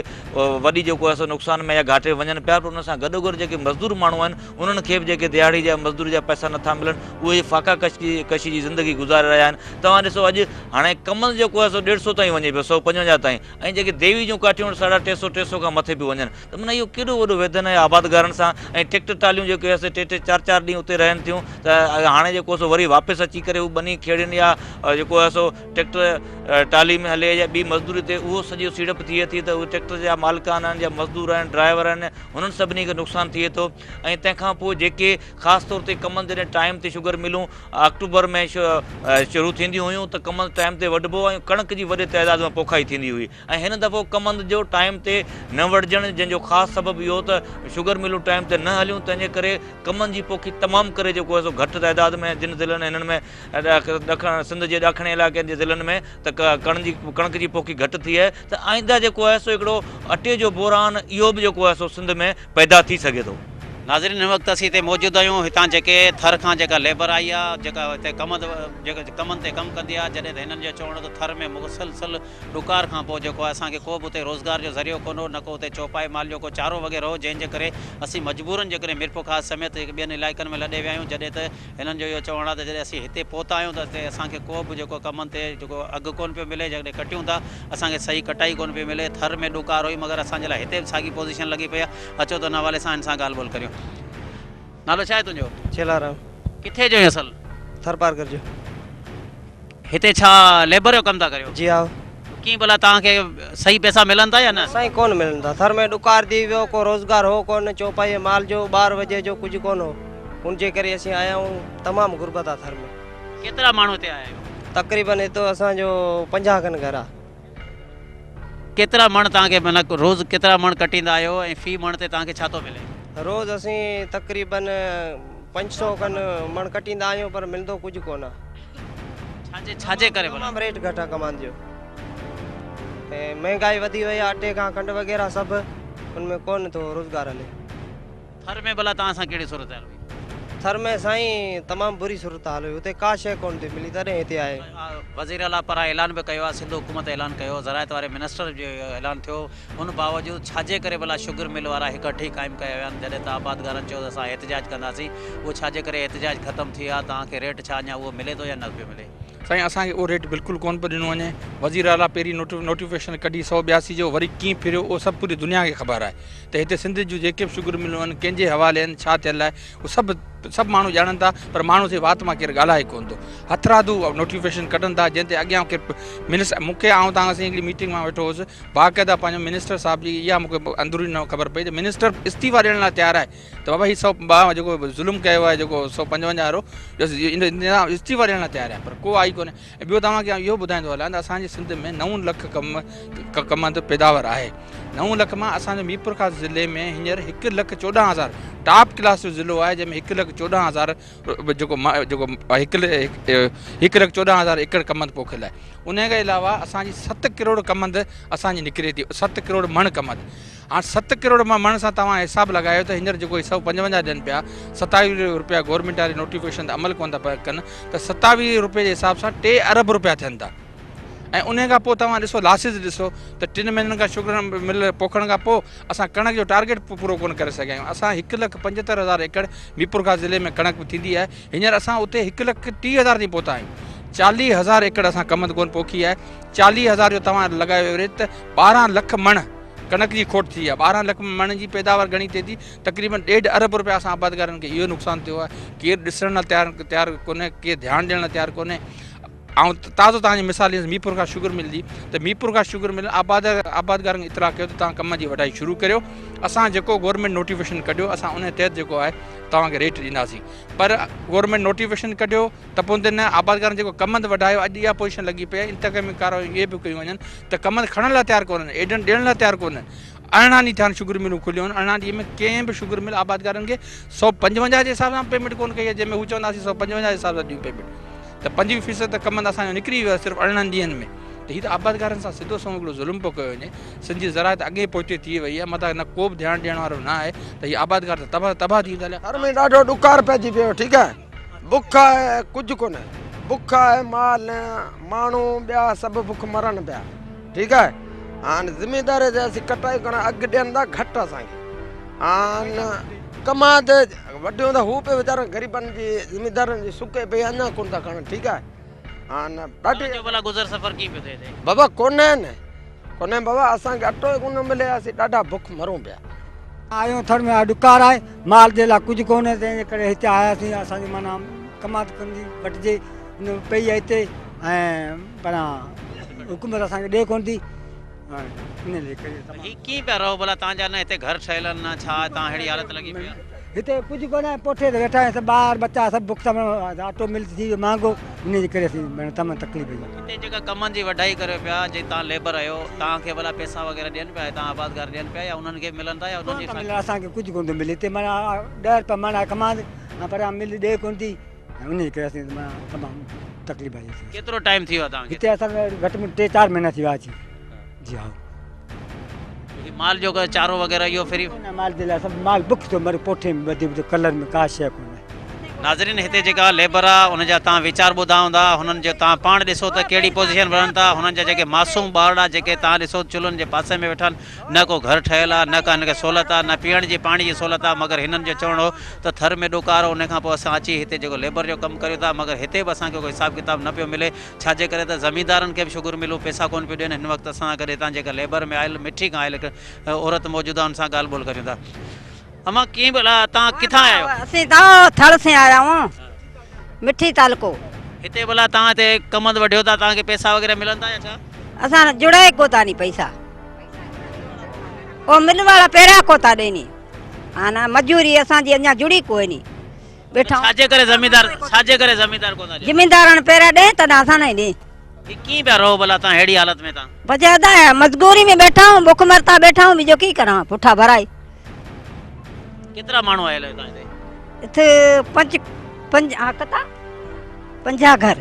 وڏي جيڪو آهي سو نقصان ۾ يا گهاٽي وڃن پيا پر ان سان گڏو گڏ جيڪي مزدور ماڻهو آهن انهن کي به جيڪي دهاڙي جا مزدوري جا پئسا نٿا ملن اهي فاقا ڪشي ڪشي جي زندگي گذاري رهيا آهن توهان ڏسو اڄ هاڻي ڪمند جيڪو آهي سو ڏيڍ سو تائين وڃي پيو 155 تائين ۽ جيڪي ديوي جون ڪاٺيون آهن ساڍا ٽي سو ٽي سو کان مٿي پيون وڃن ته معنيٰ اهو ڪيڏو وڏو ويڌن آهي آبادگارن سان ۽ ٽريڪٽر ٽاليون جيڪي آهي سي ٽي ٽي چار چار ڏينهن اتي رهن ٿيون ته هاڻي جيڪو سو وري واپس اچي ڪري هو ٻني کيڙين يا جيڪو آهي سو ٽريڪٽر ٽالي ۾ هلي يا ٻي مزدوري تي اهو سڄو سيڙپ ٿئي ٿي ته اهي ٽريڪٽر جا مالڪان آهن يا مزدور آهن ڊرائيور آهن هنن سڀني کي نقصان ٿئي ٿو ۽ تنهن کان پوء جيڪي خاص طور تي ڪمند جڏهن ٽائيم تي شگر ملون آڪٽوبر ۾ شروع ٿينديون هيون ته ڪمند ٽائيم تي وڍبو ۽ ڪڻڪ جي وڏي تعداد ۾ پوکائي ٿيندي هئي ۽ هن دفعو ڪمند جو ٽائيم تي نه وڍجڻ جنهن جو خاص سبب اهو ته شگر ملون ٽائيم تي نه هليون تنهن جي ڪري ڪمند جي پوکي تمام ڪري جيڪو آهي سو گهٽ تعداد ۾ جن ضلعن هنن ۾ ڏکڻ سنڌ جي ڏاکڻي علائقن جي ضلعن ۾ ته ڪڻڪ جي پوکي گهٽ ٿي آهي ته آئنده جيڪو آهي سو هڪڙو اٽي جو بحران اهو به جيڪو آهي سو سنڌ ۾ پيدا ٿي سگهي ٿو. ناظرين هن وقت اسين هتي موجود آهيون هتان جيڪي ٿر کان جيڪا ليبر آئي آهي جيڪا هتي ڪمند جيڪا ڪمن تي ڪم ڪندي آهي جڏهن ته هنن جو چوڻ هو ته ٿر ۾ مسلسل ڏڪار کان پوء جيڪو آهي اسان کي ڪو به اتي روزگار جو ذريعو ڪونه هو نه ڪو اتي چوپائي مال جو ڪو چارو وغيره هو جنهن جي ڪري اسين مجبورن جيڪڏهن ميرپورخاص سميت ٻين علائقن ۾ لڏي ويا آهيون جڏهن ته هنن جو اهو چوڻ آهي ته جڏهن اسين هتي پهتا آهيون ته هتي اسان کي ڪو به جيڪو ڪمن تي جيڪو اگهه ڪونه پيو ملي جيڪڏهن ڪٽيون ٿا اسان کي صحيح ڪٽائي ڪونه پئي ملي ٿر ۾ ڏڪار هئي مگر اسان جي لاء هتي به ساڳي پوزيشن لڳي پئي آهي اچو ته ان حوالي سان هن سان ڳالهه ٻولهه ڪريون. نالو ڇا آهي تنهنجو؟ چيلارام. ڪٿي جو آهين اصل؟ ٿرپارڪر جو. هتي ڇا ليبر جو ڪم ٿا ڪريو؟ جي ها. ڪيئن ڀلا توهان کي صحيح پئسا ملن ٿا يا نه؟ سائين ڪونه ملن ٿا. ٿر ۾ ڏڪار ٿي ويو ڪو روزگار هو ڪونه چوپائي مال جو ٻار وجهي جو ڪجهه ڪونه هو ان جي ڪري اسين آيا آهيون تمام غربت آ ٿر ۾. ڪيترا ماڻهو هتي آيا آهيو؟ تقريبن هتو اسان جو 50 کن گهر آ. ڪيترا مڻ توهان کي معنيٰ روز ڪيترا مڻ ڪٽيندا آهيو ۽ في مڻ تي توهان کي ڇا ٿو ملي؟ روز اسين تقريبن 500 کن مڻ ڪٽيندا آهيون پر ملندو ڪجهه ڪونه. ڇاجي ڇاجي ڪري ڀلا؟ تمام ريٽ گهٽ آ ڪماند جو ۽ مهنگائي وڌي وئي آ اٽي کان کنڊ وغيره سڀ ان ۾ ڪونه ٿو روزگار هلي. ٿر ۾ ڀلا توهان سان ڪهڙي صورتحال هئي؟ ٿر ۾ سائين تمام بري صورتحال هئي اتي ڪا شيء ڪونه ٿي ملي تڏهن هتي آيا آهيون. وزير اعليٰ پاران اعلان به ڪيو آهي سنڌ حڪومت اعلان ڪيو زراعت واري منسٽر جو اعلان ٿيو ان باوجود ڇاجي ڪري ڀلا شگر مل وارا هڪ اٺ ئي قائم ڪيا ويا آهن جڏهن ته آبادگارن چيو ته اسان احتجاج ڪنداسين اهو ڇاجي ڪري احتجاج ختم ٿي ويو آهي توهان کي ريٽ ڇا اڃا اهو ملي ٿو يا نه پيو ملي؟ سائين اسان کي اهو ريٽ بلڪل ڪونه پيو ڏنو وڃي وزير اعليٰ پهرين نوٽيفڪيشن ڪڍي 182 جو وري ڪيئن ڦريو اهو سڀ پوري دنيا کي خبر آهي ته هتي سنڌ جون جيڪي به شگر ملون آهن ڪنهن جي حوالي آهن ڇا ٿيل آهي اهو سڀ سڀ ماڻهو ڄاڻن ٿا پر ماڻهو سي وات مان ڪير ڳالهائي ڪونه ٿو هٿرادو نوٽيفڪيشن ڪڍن ٿا جنهن تي اڳيان ڪير منسٽر مون کي آئون توهان سان هڪڙي ميٽنگ مان ويٺو هوس باقاعده پنهنجو منسٽر صاحب جي اها مون کي اندروني نه خبر پئي ته منسٽر استعيفا ڏيڻ لاء تيار آهي ته بابا هي سو ٻه جيڪو ظلم ڪيو آهي جيڪو 155 وارو استعيفا ڏيڻ لاء تيار آهي پر ڪو آئي ڪونهي ۽ ٻيو توهان کي آئون اهو ٻڌائيندو هلان ته اسان جي سنڌ ۾ 9 لک ڪم ڪمند پيداوار آهي 9 لک مان اسان جو ميرپورخاص ضلعي ۾ هينئر 1 لک 14 هزار ٽاپ ڪلاس جو ضلعو آهي جنهن ۾ 1 لک 14 هزار جيڪو جيڪو 1 لک 14 هزار ايڪڙ ڪمند پوکيل آهي ان کان علاوه اسان جي 7 ڪروڙ ڪمند اسان جي نڪري ٿي 7 ڪروڙ مڻ ڪمند هاڻ 7 ڪروڙ مڻ سان توهان حساب لڳايو ته هينئر جيڪو هي 155 ڏين پيا 27 روپيا گورنمينٽ واري نوٽيفڪيشن تي عمل ڪونه ٿا ڪن ته 27 روپئي جي حساب سان 3 ارب روپيا ٿين ٿا ۽ انهي کان پوء توهان ڏسو لاسز ڏسو ته ٽن مهينن کان شگر مل پوکڻ کان پوء اسان ڪڻڪ جو ٽارگيٽ پورو ڪونه ڪري سگهيا آهيون اسان 1 لک 75 هزار ايڪڙ ميرپورخاص ضلعي ۾ ڪڻڪ به ٿيندي آهي هينئر اسان اتي 1 لک 30 هزار تائين پهتا آهيون 40 هزار ايڪڙ اسان ڪمند ڪونه پوکي آهي 40 هزار جو توهان لڳايو ايوريج ته 12 لک مڻ ڪڻڪ جي کوٽ ٿي آهي 12 لک مڻ جي پيداوار گهڻي ٿئي ٿي تقريبن ڏيڍ ارب روپيا اسان آبادگارن کي اهو نقصان ٿيو آهي ڪير ڏسڻ لاء تيار تيار ڪونهي ڪير ڌيان ڏيڻ لاء تيار ڪونهي. آئون تازو توهان جي مثال ڏيندس ميرپورخاص شگر مل جي ته ميرپورخاص شگر مل آباد آبادگارن کي اطلاع ڪيو ته توهان ڪم جي وڍائي شروع ڪريو اسان جيڪو گورنمينٽ نوٽيفڪيشن ڪڍيو اسان ان تحت جيڪو آهي توهان کي ريٽ ڏينداسين پر گورنمينٽ نوٽيفڪيشن ڪڍيو ته پوء نه آبادگارن جيڪو ڪمند وڍايو اڄ اها پوزيشن لڳي پئي آهي انتقامي ڪارروائيون اهي به ڪيون وڃن ته ڪمند کڻڻ لاء تيار ڪونهن ايڊن ڏيڻ لاء تيار ڪونهن 18 ڏينهن ٿيا آهن شگر ملون کليون آهن 18 ڏينهن ۾ ڪنهن به شگر مل آبادگارن کي 155 جي حساب سان پيمينٽ ڪونه ڪئي آهي جنهن ۾ هو چوندا اسين 155 جي حساب سان ڏيون پيمينٽ ته 25 فيصد ته ڪمند اسان جو نڪري ويو آهي صرف 18 ڏينهن ۾ ته هي ته آبادگارن سان سڌو سنئون هڪڙو ظلم پيو ڪيو وڃي سنڌ جي زراعت اڳي ئي پوئتي ٿي وئي آهي متان نه ڪو به ڌيان ڏيڻ وارو نه آهي ته هي آبادگار ته تباهه تباهه ٿي ويندا هليا. ٿر ۾ ڏاڍو ڏڪار پئجي پيو ٺيڪ آهي بک آهي ڪجهه ڪونهي بک آهي مال ماڻهو ٻيا سڀ بک مرن پيا ٺيڪ آهي هاڻ زميندار جي اسين ڪٽائي ڪرڻ اگهه ڏين ٿا گهٽ اسان کي هاڻ ڪماد وڍيون ته هو پي ويچارن غريبن جي زميندارن جي سڪي پئي اڃا ڪونه ٿا کڻن ٺيڪ آهي هاڻ ڏاڍي جو ڀلا گذر سفر ڪيئن پيو ٿئي هتي؟ بابا ڪونهي نه ڪونهي بابا اسان کي اٽو ئي ڪونه ملي اسين ڏاڍا بک مرون پيا. آيون ٿر ۾ ڏڪار آهي مال جي لاء ڪجهه ڪونهي تنهن جي ڪري هتي آياسين اسان جي معنيٰ ڪماد ڪندي وٺجي پئي آهي هتي ۽ پر حڪومت اسان کي ڏي ڪونه ٿي ان جي ڪري تمام. هي ڪيئن پيا رهو ڀلا تان جا نه هتي گهر ٺهيل آهن نه ڇا تان ههڙي حالت لڳي پئي آهي. هتي ڪجهه ڪونه پوٺي تي ويٺا آهيون سڀ ٻار ٻچا سڀ بک سان اٽو مل ٿي ويو مهانگو ان جي ڪري اسين معنيٰ تمام تڪليف ۾. هتي جيڪا ڪمن جي وڍائي ڪريو پيا جي تان ليبر آهيو تان کي ڀلا پئسا وغيره ڏين پيا هتان آبادگار ڏين پيا يا انهن کي ملن ٿا يا انهن جي ڪونه ٿا ملن اسان کي ڪجهه ڪونه ٿو ملي هتي معنيٰ 10 رپيا مڻ آهي ڪماند پر مل ڏي ڪونه ٿي. ۽ انهيء ڪري اسين تمام تڪليف آئي اسين. ڪيترو ٽائيم ٿي ويو آهي توهان کي؟ هتي اسان کي گهٽ ۾ گهٽ 3 4 مهينا ٿي ويا اچي. جي ها. هي مال جو چارو وغيره اهو فري؟ نه مال جي لاء سڀ مال بک ٿو مري پوٺي ۾ ٻڌي ٻڌي ڪلر ۾ ڪا شيء ڪونهي. ناظرين هتي جيڪا ليبر آ ان جا توهان ويچار ٻڌا هوندا هنن جو توهان پاڻ ڏسو ته ڪهڙي پوزيشن رهن ٿا هنن جا جيڪي معصوم ٻارڙا جيڪي توهان ڏسو چلهن جي پاسي ۾ ويٺا آهن نه ڪو گهر ٺهيل آ نه ڪا هن کي سهولت آ نه پيئڻ جي پاڻي جي سهولت آ مگر هنن جو چوڻ هو ته ٿر ۾ ڏڪار هو ان کان پوء اسان اچي هتي جيڪو ليبر جو ڪم ڪريون ٿا مگر هتي به اسان کي ڪو حساب ڪتاب نه پيو ملي ڇا جي ڪري ته زميندارن کي به شگر ملون پئسا ڪونه پيو ڏين هن وقت اسان سان گڏ هتان جيڪا ليبر ۾ آيل مٺي کان آيل هڪ عورت موجود آ ان سان ڳالهه ٻولهه ڪريون ٿا امان ڪيئن ڀلا تان ڪٿان آيا آهيو؟ اسين ته ٿر سين آيا آهيون مٺي تعلقو. هتي ڀلا تان هتي ڪمند وڍيو ٿا تان کي پئسا وغيره ملن ٿا يا ڇا؟ اسان جڙئي ڪو ٿا ني پئسا او مل وارا پهريان ڪو ٿا ڏيني ها نه مزوري اسان جي اڃا جڙي ڪوئي ني ويٺا ڇا جي ڪري زميندار ڇا جي ڪري زميندار ڪو ٿا ڏين؟ زميندارن پهريان ڏين تڏهن اسان نه ڏين. هي ڪيئن پيا رهو ڀلا تان ههڙي حالت ۾ تان؟ بچا ادا مجبوري ۾ ويٺا آهيون بک مرتا ويٺا آهيون ٻيو ڪي ڪران پٺا ڀرائي. ڪيترا ماڻهو آيل آهيو تان هتي؟ هتي پنج پنج ها ڪتا 50 گهر.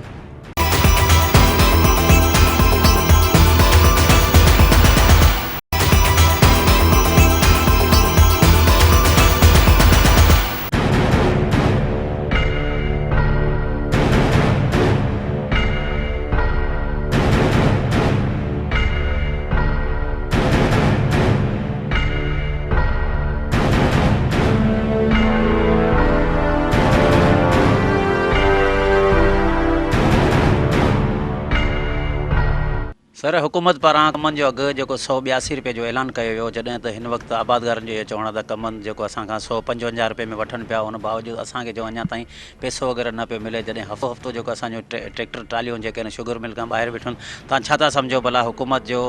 سر حڪومت پاران ڪمند جو اگهه جيڪو 182 رپئي جو اعلان ڪيو ويو جڏهن ته هن وقت آبادگارن جو اهو چوڻ آهي ته ڪمند جيڪو اسان کان 155 رپئي ۾ وٺن پيا ان باوجود اسان کي جو اڃا تائين پئسو وغيره نه پيو ملي جڏهن هفتو هفتو جيڪو اسان جون ٽريڪٽر ٽراليون جيڪي آهن شگر مل کان ٻاهر بيٺل تان ڇا ٿا سمجهو ڀلا حڪومت جو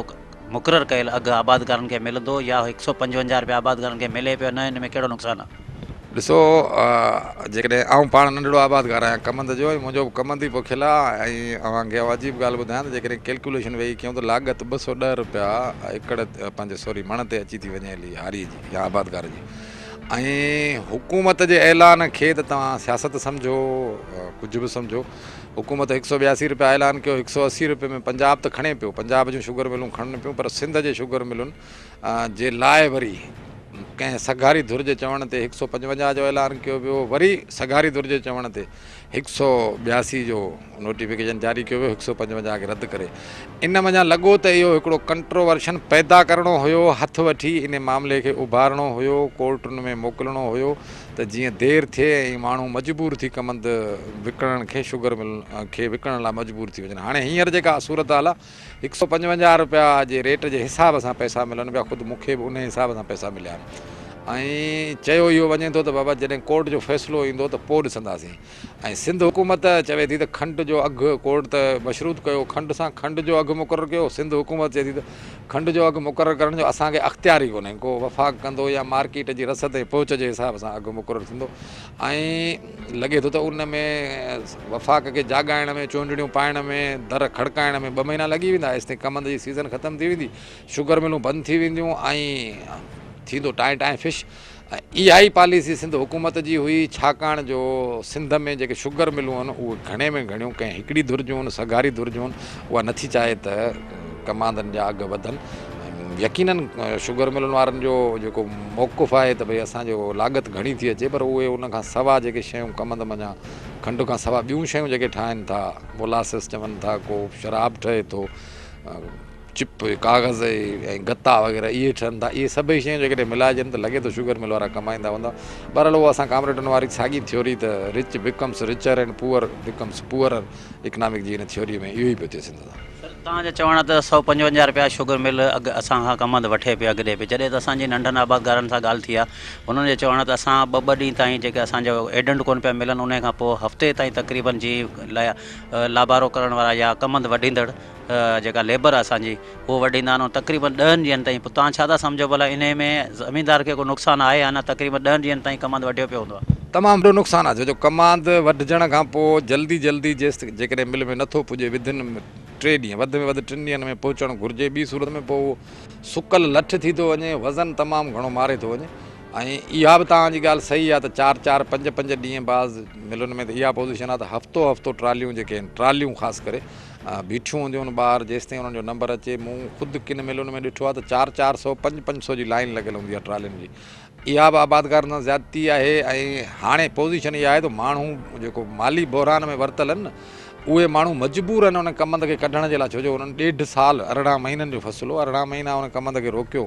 مقرر ڪيل اگهه آبادگارن کي ملندو يا 155 رپيا آبادگارن کي ملي پيو نه ان ۾ ڪهڙو نقصان آهي. ڏسو جيڪڏهن آئون پاڻ ننڍڙو آبادگار آهيان ڪمند جو ۽ منهنجو به ڪمند ئي پوکيل آهي ۽ اوهان کي آئون عجيب ڳالهه ٻڌايان ته جيڪڏهن ڪيلڪيوليشن ويهي ڪيون ته لاڳت 210 رپيا ايڪڙ پنهنجي سوري مڻ تي اچي ٿي وڃي هلي هاري جي يا آبادگار جي ۽ حڪومت جي اعلان کي ته توهان سياست سمجهو ڪجهه به سمجهو حڪومت هڪ سئو 82 رپيا اعلان ڪيو هڪ سئو 80 رپئي ۾ پنجاب ته کڻي پيو پنجاب جون شگر ملون کڻن پيون پر سنڌ جي شگر ملن جي لاء وري ڪنهن سگهاري ڌر جي چوڻ تي هڪ سئو 55 جو اعلان ڪيو ويو وري سگهاري ڌر جي چوڻ تي هڪ سئو 82 جو نوٽيفڪيشن جاري ڪيو ويو هڪ سئو 55 کي رد ڪري ان منجهان لڳو ته اهو هڪڙو ڪنٽروورشن پيدا ڪرڻو هيو هٿ وٺي ان معاملي کي اڀارڻو هيو ڪورٽن ۾ موڪلڻو هيو ته جيئن دير ٿئي ۽ ماڻهو مجبور ٿي ڪمند وڪڻڻ کي شگر ملن کي وڪڻڻ لاء مجبور ٿي وڃن هاڻي هينئر جيڪا صورتحال آهي هڪ سئو 55 رپيا جي ريٽ جي حساب سان پئسا ملن پيا خود مون کي به انهي حساب سان پئسا مليا آهن. ۽ چيو اهو وڃي ٿو ته بابا جڏهن ڪورٽ جو فيصلو ايندو ته پوء ڏسنداسين ۽ سنڌ حڪومت چوي ٿي ته کنڊ جو اگهه ڪورٽ ته مشروط ڪيو کنڊ سان کنڊ جو اگهه مقرر ڪيو سنڌ حڪومت چئي ٿي ته کنڊ جو اگهه مقرر ڪرڻ جو اسان کي اختيار ئي ڪونهي ڪو وفاق ڪندو يا مارڪيٽ جي رسد ۽ پهچ جي حساب سان اگهه مقرر ٿيندو ۽ لڳي ٿو ته ان ۾ وفاق کي جاڳائڻ ۾ چونڊڻيون پائڻ ۾ در کڙڪائڻ ۾ ٻه مهينا لڳي ويندا ايستائين ڪمند جي سيزن ختم ٿي ويندي شگر ملون بند ٿي وينديون ۽ ٿيندو ٽانء ٽانء فش ۽ اها ئي پاليسي سنڌ حڪومت جي هئي ڇاڪاڻ جو سنڌ ۾ جيڪي شگر ملون آهن اهي گهڻي ۾ گهڻيون ڪنهن هڪڙي ڌر جون آهن سگهاري ڌر جون آهن اها نٿي چاهي ته ڪماندن جا اگهه وڌن ۽ يقينن شگر ملن وارن جو جيڪو موقف آهي ته ڀئي اسان جو لاڳت گهڻي ٿي اچي پر اهي ان کان سوا جيڪي شيون ڪمند منجهان کنڊ کان سوا ٻيون شيون جيڪي ٺاهن ٿا مولاسس چون ٿا ڪو شراب ٺهي ٿو چپ، ڪاغذ ۽ گتا وغيره اهي ٺهن ٿا. اهي سڀئي شيون جيڪڏهن ملائجن ته لڳي ٿو شگر مل وارا ڪمائيندا هوندا. بهرحال اهو اسان ڪامريڊن واري ساڳي ٿيوري ته rich becomes richer and poor becomes poorer economic جي ان ٿيوري ۾ اهو ئي پيو ٿئي سنڌ سان. سر توهان جو چوڻ آهي ته 155 رپيا شگر مل اڳ اسان کان ڪمند وٺي پئي اگهه ڏئي پئي جڏهن ته اسان جي ننڍن آبادگارن سان ڳالهه ٿي آهي هنن جو چوڻ آهي ته اسان ٻه ٻه ڏينهن تائين جيڪي اسان جو ايڊنٽ ڪونه پيا ملن انهي کان پوء هفتي تائين تقريبن جي لابارو ڪرڻ وارا يا ڪمند وڍيندڙ جيڪا ليبر آهي اسان جي اهو وڍيندا آهن تقريبن ڏهن ڏينهن تائين پوء توهان ڇا ٿا سمجهو ڀلا انهي ۾ زميندار کي ڪو نقصان آهي يا نه تقريبن ڏهن ڏينهن تائين ڪمند وڍيو پيو هوندو آهي. تمام وڏو نقصان آهي ڇو جو ڪماند وڍجڻ کان پوء جلدي جلدي جيست جيڪڏهن مل ۾ نٿو پڄي وڌن ٽي ڏينهن وڌ ۾ وڌ ٽن ڏينهن ۾ پهچڻ گهرجي ٻي صورت ۾ پوء اهو سڪل لٺ ٿي ٿو وڃي وزن تمام گهڻو ماري ٿو وڃي ۽ اها به توهان جي ڳالهه صحيح آهي ته چار چار پنج پنج ڏينهن بعض ملن ۾ ته اها پوزيشن آهي ته هفتو هفتو ٽراليون جيڪي آهن ٽراليون خاص ڪري بيٺيون هونديون آهن ٻاهر جيستائين انهن جو نمبر اچي مون خود ڪن ملن ۾ ڏٺو آهي ته چار چار سو پنج پنج سو جي لائين لڳل هوندي آهي ٽرالين جي اها به آبادگارن سان زيادتي آهي ۽ هاڻي پوزيشن اها آهي ته ماڻهو جيڪو مالي بحران ۾ ورتل آهن نه اهي ماڻهو مجبور آهن ان ڪمند کي ڪڍڻ جي لاء ڇو جو انهن ڏيڍ سال 18 مهينن جو فصل هو 18 مهينا ان ڪمند کي روڪيو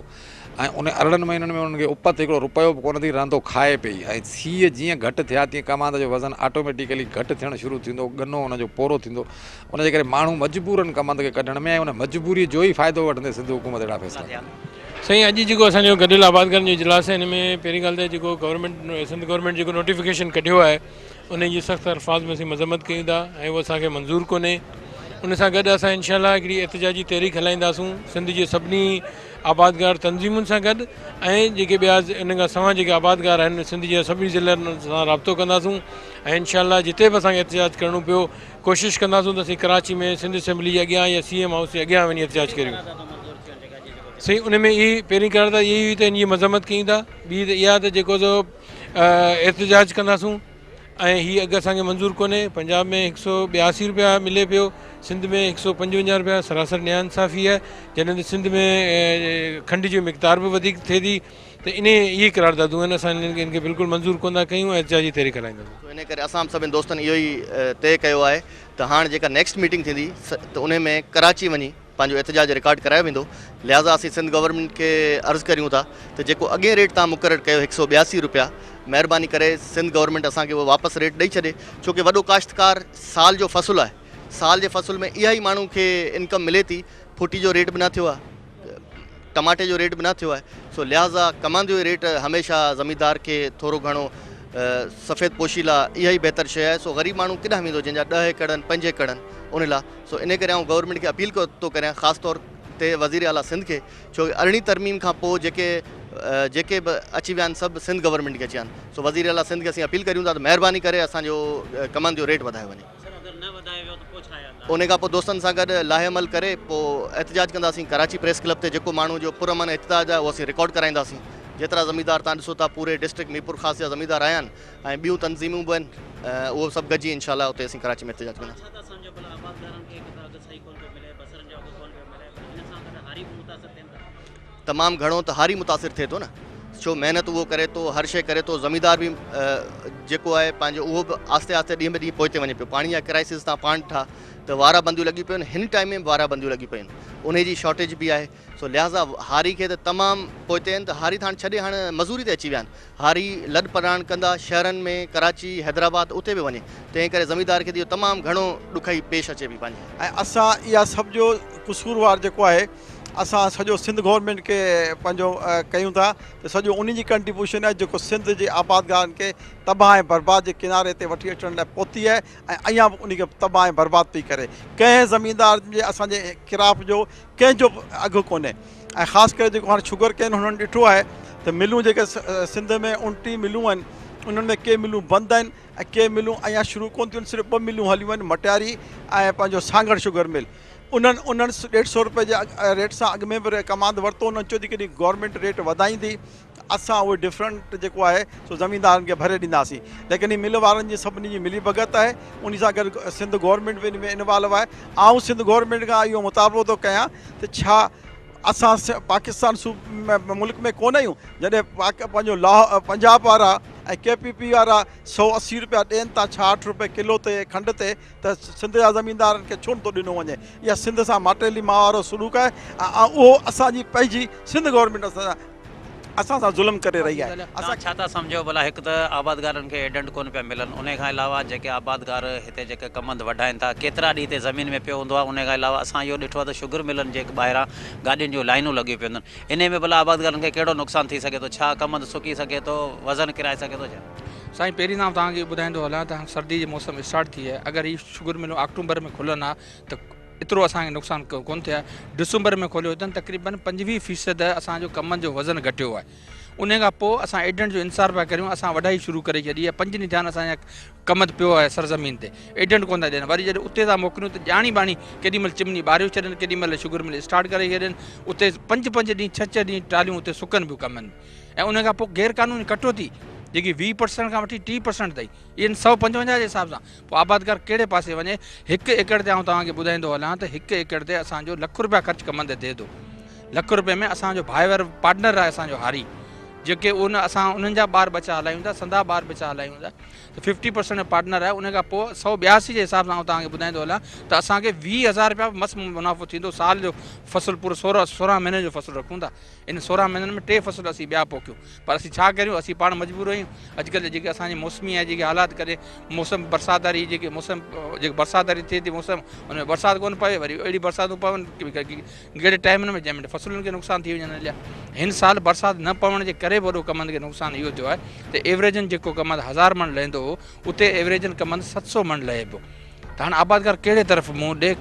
۽ ان 18 مهينن ۾ انهن کي اپت هڪڙو رپيو به ڪونه ٿي رهندو کائي پئي ۽ سيء جيئن گهٽ ٿيا تيئن ڪماند جو وزن آٽوميٽيڪلي گهٽ ٿيڻ شروع ٿيندو ڳنو ان جو پورو ٿيندو ان جي ڪري ماڻهو مجبور آهن ڪمند کي ڪڍڻ ۾ ۽ ان مجبوري جو ئي فائدو وٺندي سنڌ حڪومت اهڙا فيصلا ڪندا. سائين اڄ جيڪو اسان جو گڏيل آبادگارن جو اجلاس آهي ان ۾ پهرين ڳالهه ته جيڪو گورنمينٽ سنڌ گورنمينٽ جيڪو نوٽيفڪيشن ڪڍيو آهي ان جي سخت الفاظ ۾ اسين مذمت ڪيون ٿا ۽ اهو اسان کي منظور ڪونهي ان سان گڏ اسان انشاء الله هڪڙي احتجاجي تحريڪ هلائينداسون سنڌ جي سڀني آبادگار تنظيمن سان گڏ ۽ جيڪي ٻيا ان کان سواء جيڪي آبادگار آهن سنڌ جي سڀني ضلعن سان رابطو ڪنداسون ۽ انشاء الله جتي به اسان کي احتجاج ڪرڻو پيو ڪوشش ڪنداسون ته اسين ڪراچي ۾ سنڌ اسيمبلي جي اڳيان يا سي ايم هائوس جي اڳيان وڃي احتجاج ڪريون. سائين ان ۾ اهي پهرين قرارداد اها هئي ته ان جي مذمت ڪيون ٿا ٻي ته اها ته جيڪو سو احتجاج ڪنداسون ۽ هي اگهه اسان کي منظور ڪونهي پنجاب ۾ هڪ سو 82 روپيا ملي پيو سنڌ ۾ 155 روپيا سراسر نيا انصافي آهي جڏهن ته سنڌ ۾ کنڊ جو مقدار به وڌيڪ ٿئي ٿي ته انهي اهي قراردادون آهن اسان انهن کي بلڪل منظور ڪونه ٿا ڪيون ۽ احتجاجي تحريڪ هلائينداسون. سو انهي ڪري اسان به سڀني دوستن اهو ئي طئي ڪيو آهي ته هاڻ جيڪا نيڪسٽ ميٽنگ ٿيندي ته انهي ۾ ڪراچي وڃي پنهنجو احتجاج رڪارڊ ڪرايو ويندو لهٰذا اسين سنڌ گورنمينٽ کي عرض ڪريون ٿا ته جيڪو اڳئين ريٽ توهان مقرر ڪيو 182 روپيا مهرباني ڪري سنڌ گورنمينٽ اسان کي اهو واپس ريٽ ڏئي ڇڏي ڇو ڪي وڏو ڪاشتڪار سال جو فصل آهي سال جي فصل ۾ اها ئي ماڻهو کي انڪم ملي ٿي ڦوٽي جو ريٽ به نه ٿيو آهي ٽماٽي جو ريٽ به نه ٿيو آهي سو لهٰذا ڪمند جو ريٽ هميشه زميندار کي ٿورو گهڻو سفيد پوشي لا اها ئي بهتر شيء آهي سو غريب ماڻهو ڪيڏانهن ويندو جنهن جا ڏهه ايڪڙ آهن پنج ايڪڙ آهن ان لا سو ان ڪري آئون گورنمينٽ کي اپيل ٿو ڪريان خاص طور تي وزير اعليٰ سنڌ کي ڇو ارڙهين ترميم کان پوء جيڪي جيڪي به اچي ويا آهن سڀ سنڌ گورنمينٽ کي اچي ويا آهن سو وزير اعليٰ سنڌ کي اسين اپيل ڪريون ٿا ته مهرباني ڪري اسان جو ڪمند جو ريٽ وڌايو وڃي. ان کان پوء دوستن سان گڏ لاهه عمل ڪري پوء احتجاج ڪنداسين ڪراچي پريس ڪلب تي جيڪو ماڻهو جو پرامن احتجاج آهي اهو اسين رڪارڊ ڪرائينداسين جيترا زميندار تان ڏسو ٿا پوري ڊسٽرڪٽ ميرپورخاص جا زميندار آيا آهن ۽ ٻيون تنظيمون به آهن اهو سڀ گڏجي انشاء الله اتي اسين ڪراچي ۾ احتجاج ڪنداسين. تمام گهڻو ته هاري متاثر ٿئي ٿو نه ڇو محنت اهو ڪري ٿو هر شيء ڪري ٿو زميندار به جيڪو آهي پنهنجو اهو به آهستي آهستي ڏينهن به ڏينهن پوئتي وڃي پيو پاڻي جا ڪرائسز تان پاڻ ڏٺا ته وارا بنديون لڳيون پيون آهن هن ٽائيم ۾ به وارا بنديون لڳيون پيون آهن انهي جي شارٽيج به آهي سو لهٰذا هاري کي ته تمام پوئتي آهن ته هاري ته هاڻ ڇڏي هاڻ مزوري تي اچي ويا آهن هاري لڏ پلاڻ ڪندا شهرن ۾ ڪراچي حيدرآباد اتي به وڃي تنهن ڪري زميندار کي ته اهو تمام گهڻو ڏکئي پيش اچي پئي پنهنجي. ۽ اسان اها سڀ جو قصوروار جيڪو آهي. اسان سڄو سنڌ گورنمينٽ کي پنهنجو ڪيون ٿا ته سڄو انهي جي ڪنٽريبيوشن آهي جيڪو سنڌ جي آبادگارن کي تباهه ۽ برباد جي ڪناري تي وٺي اچڻ لاء پهتي آهي ۽ اڃا به انهي کي تباهه ۽ برباد پئي ڪري. ڪنهن زميندار جي اسان جي ڪراپ جو ڪنهن جو به اگهه ڪونهي ۽ خاص ڪري جيڪو هاڻي شگر ڪين هنن ڏٺو آهي ته ملون جيڪي سنڌ ۾ 29 ملون آهن انهن ۾ ڪي ملون بند آهن ۽ ڪي ملون اڃا شروع ڪونه ٿيون آهن صرف ٻه ملون هليون آهن مٽياري ۽ پنهنجو سانگهڙ شگر مل انهن انهن ڏيڍ سو روپئي جي ريٽ سان اڳ ۾ به ڪماند ورتو انهن چيو جيڪڏهن گورنمينٽ ريٽ وڌائيندي ته اسان اهي ڊفرنٽ جيڪو آهي سو زميندارن کي ڀري ڏينداسين ليڪن هي مل وارن جي سڀني جي ملي ڀڳت آهي انهي سان گڏ سنڌ گورنمينٽ به ان ۾ انوالو آهي آئون سنڌ گورنمينٽ کان اهو مطالبو ٿو ڪيان ته ڇا اسان پاڪستان صوب ملڪ ۾ ڪونه آهيون جڏهن پاڪ پنهنجو لاهور پنجاب وارا ۽ ڪي پي پي وارا 180 روپيا ڏين ٿا 66 روپئي ڪلو تي کنڊ تي ته سنڌ جا زميندارن کي ڇو نٿو ڏنو وڃي؟ اها سنڌ سان ماٽيلي ماء وارو سلوڪ آهي ۽ اهو اسان جي پنهنجي سنڌ گورنمينٽ اسان سان ظلم ڪري رهي آهي. اسان ڇا ٿا سمجهو ڀلا هڪ ته آبادگارن کي ايڊنٽ ڪونه پيا ملن انهي کان علاوه جيڪي آبادگار هتي جيڪي ڪمند وڍائين ٿا ڪيترا ڏينهن هتي زمين ۾ پيو هوندو آهي انهي کان علاوه اسان اهو ڏٺو آهي ته شگر ملن جي ٻاهران گاڏين جون لائينون لڳيون پيون هونديون انهي ۾ ڀلا آبادگارن کي ڪهڙو نقصان ٿي سگهي ٿو ڇا ڪمند سڪي سگهي ٿو وزن ڪرائي سگهي ٿو ڇا؟ سائين پهرين ته آئون توهان کي اهو ٻڌائيندو هلان ته هاڻ سردي جي موسم اسٽارٽ ٿي آهي اگر هي شگر ملون آڪٽومبر ۾ کلن ها ته ايترو اسان کي نقصان ڪونه ٿئي ها ڊسمبر ۾ کوليو اٿن تقريبن 25 فيصد اسان جو ڪمن جو وزن گهٽيو آهي ان کان پوء اسان ايڊنٽ جو انتظار پيا ڪريون اسان وڍائي شروع ڪري ڇڏي آهي پنج ڏينهن ٿيا آهن اسان جا ڪمند پيو آهي سرزمين تي ايڊنٽ ڪونه ٿا ڏين وري جڏهن اتي ٿا موڪليون ته ڄاڻي ٻاڻي ڪيڏي مهل چمني ٻاريو ڇڏن ڪيڏي مهل شگر مل اسٽارٽ ڪري ڇڏن اتي پنج پنج ڏينهن ڇهه ڇهه ڏينهن ٽاليون اتي سڪن پيون ڪمند ۽ ان کان پوء غير قانوني ڪٽوتي جيڪي 20 پرسنٽ کان وٺي 30 پرسنٽ تائين اهن 155 جي حساب سان پوء آبادگار ڪهڙي پاسي وڃي هڪ ايڪڙ تي آئون توهان کي ٻڌائيندو هلان ته هڪ ايڪڙ تي اسان جو لک روپيا خرچ ڪمند تي ٿئي ٿو لک روپئي ۾ اسان جو ڀائيور پارٽنر آهي اسان جو هاري جيڪي ان اسان انهن جا ٻار ٻچا هلايون ٿا سندا ٻار ٻچا هلايون ٿا ته ففٽي پرسنٽ پارٽنر آهي ان کان پوء 182 جي حساب سان آئون توهان کي ٻڌائيندو هلان ته اسان کي 20,000 روپيا مس منافعو ٿيندو سال جو فصل پورو 16 مهينن جو فصل رکون ٿا ان 16 مهينن ۾ ٽي فصل اسين ٻيا پوکيون پر اسين ڇا ڪريون اسين پاڻ مجبور آهيون اڄڪلهه جيڪي اسان جي موسمي آهي جيڪي حالات ڪڏهن موسم برسات واري جيڪي موسم جيڪي برسات واري ٿئي ٿي موسم ان ۾ برسات ڪونه پوي وري اهڙي برساتون پون ڪهڙي ٽائيمن ۾ جنهن ۾ فصلن کي نقصان ٿي وڃن هليا هن سال برسات نه پوڻ جي ڪري به وڏو ڪمند کي نقصان اهو ٿيو آهي ته ايوريجن جيڪو ڪمند هزار مڻ لهندو هو اتي ايوريجن ڪمند 700 مڻ لهي پيو ته هاڻ آبادگار ڪهڙي طرف منهن ڏي.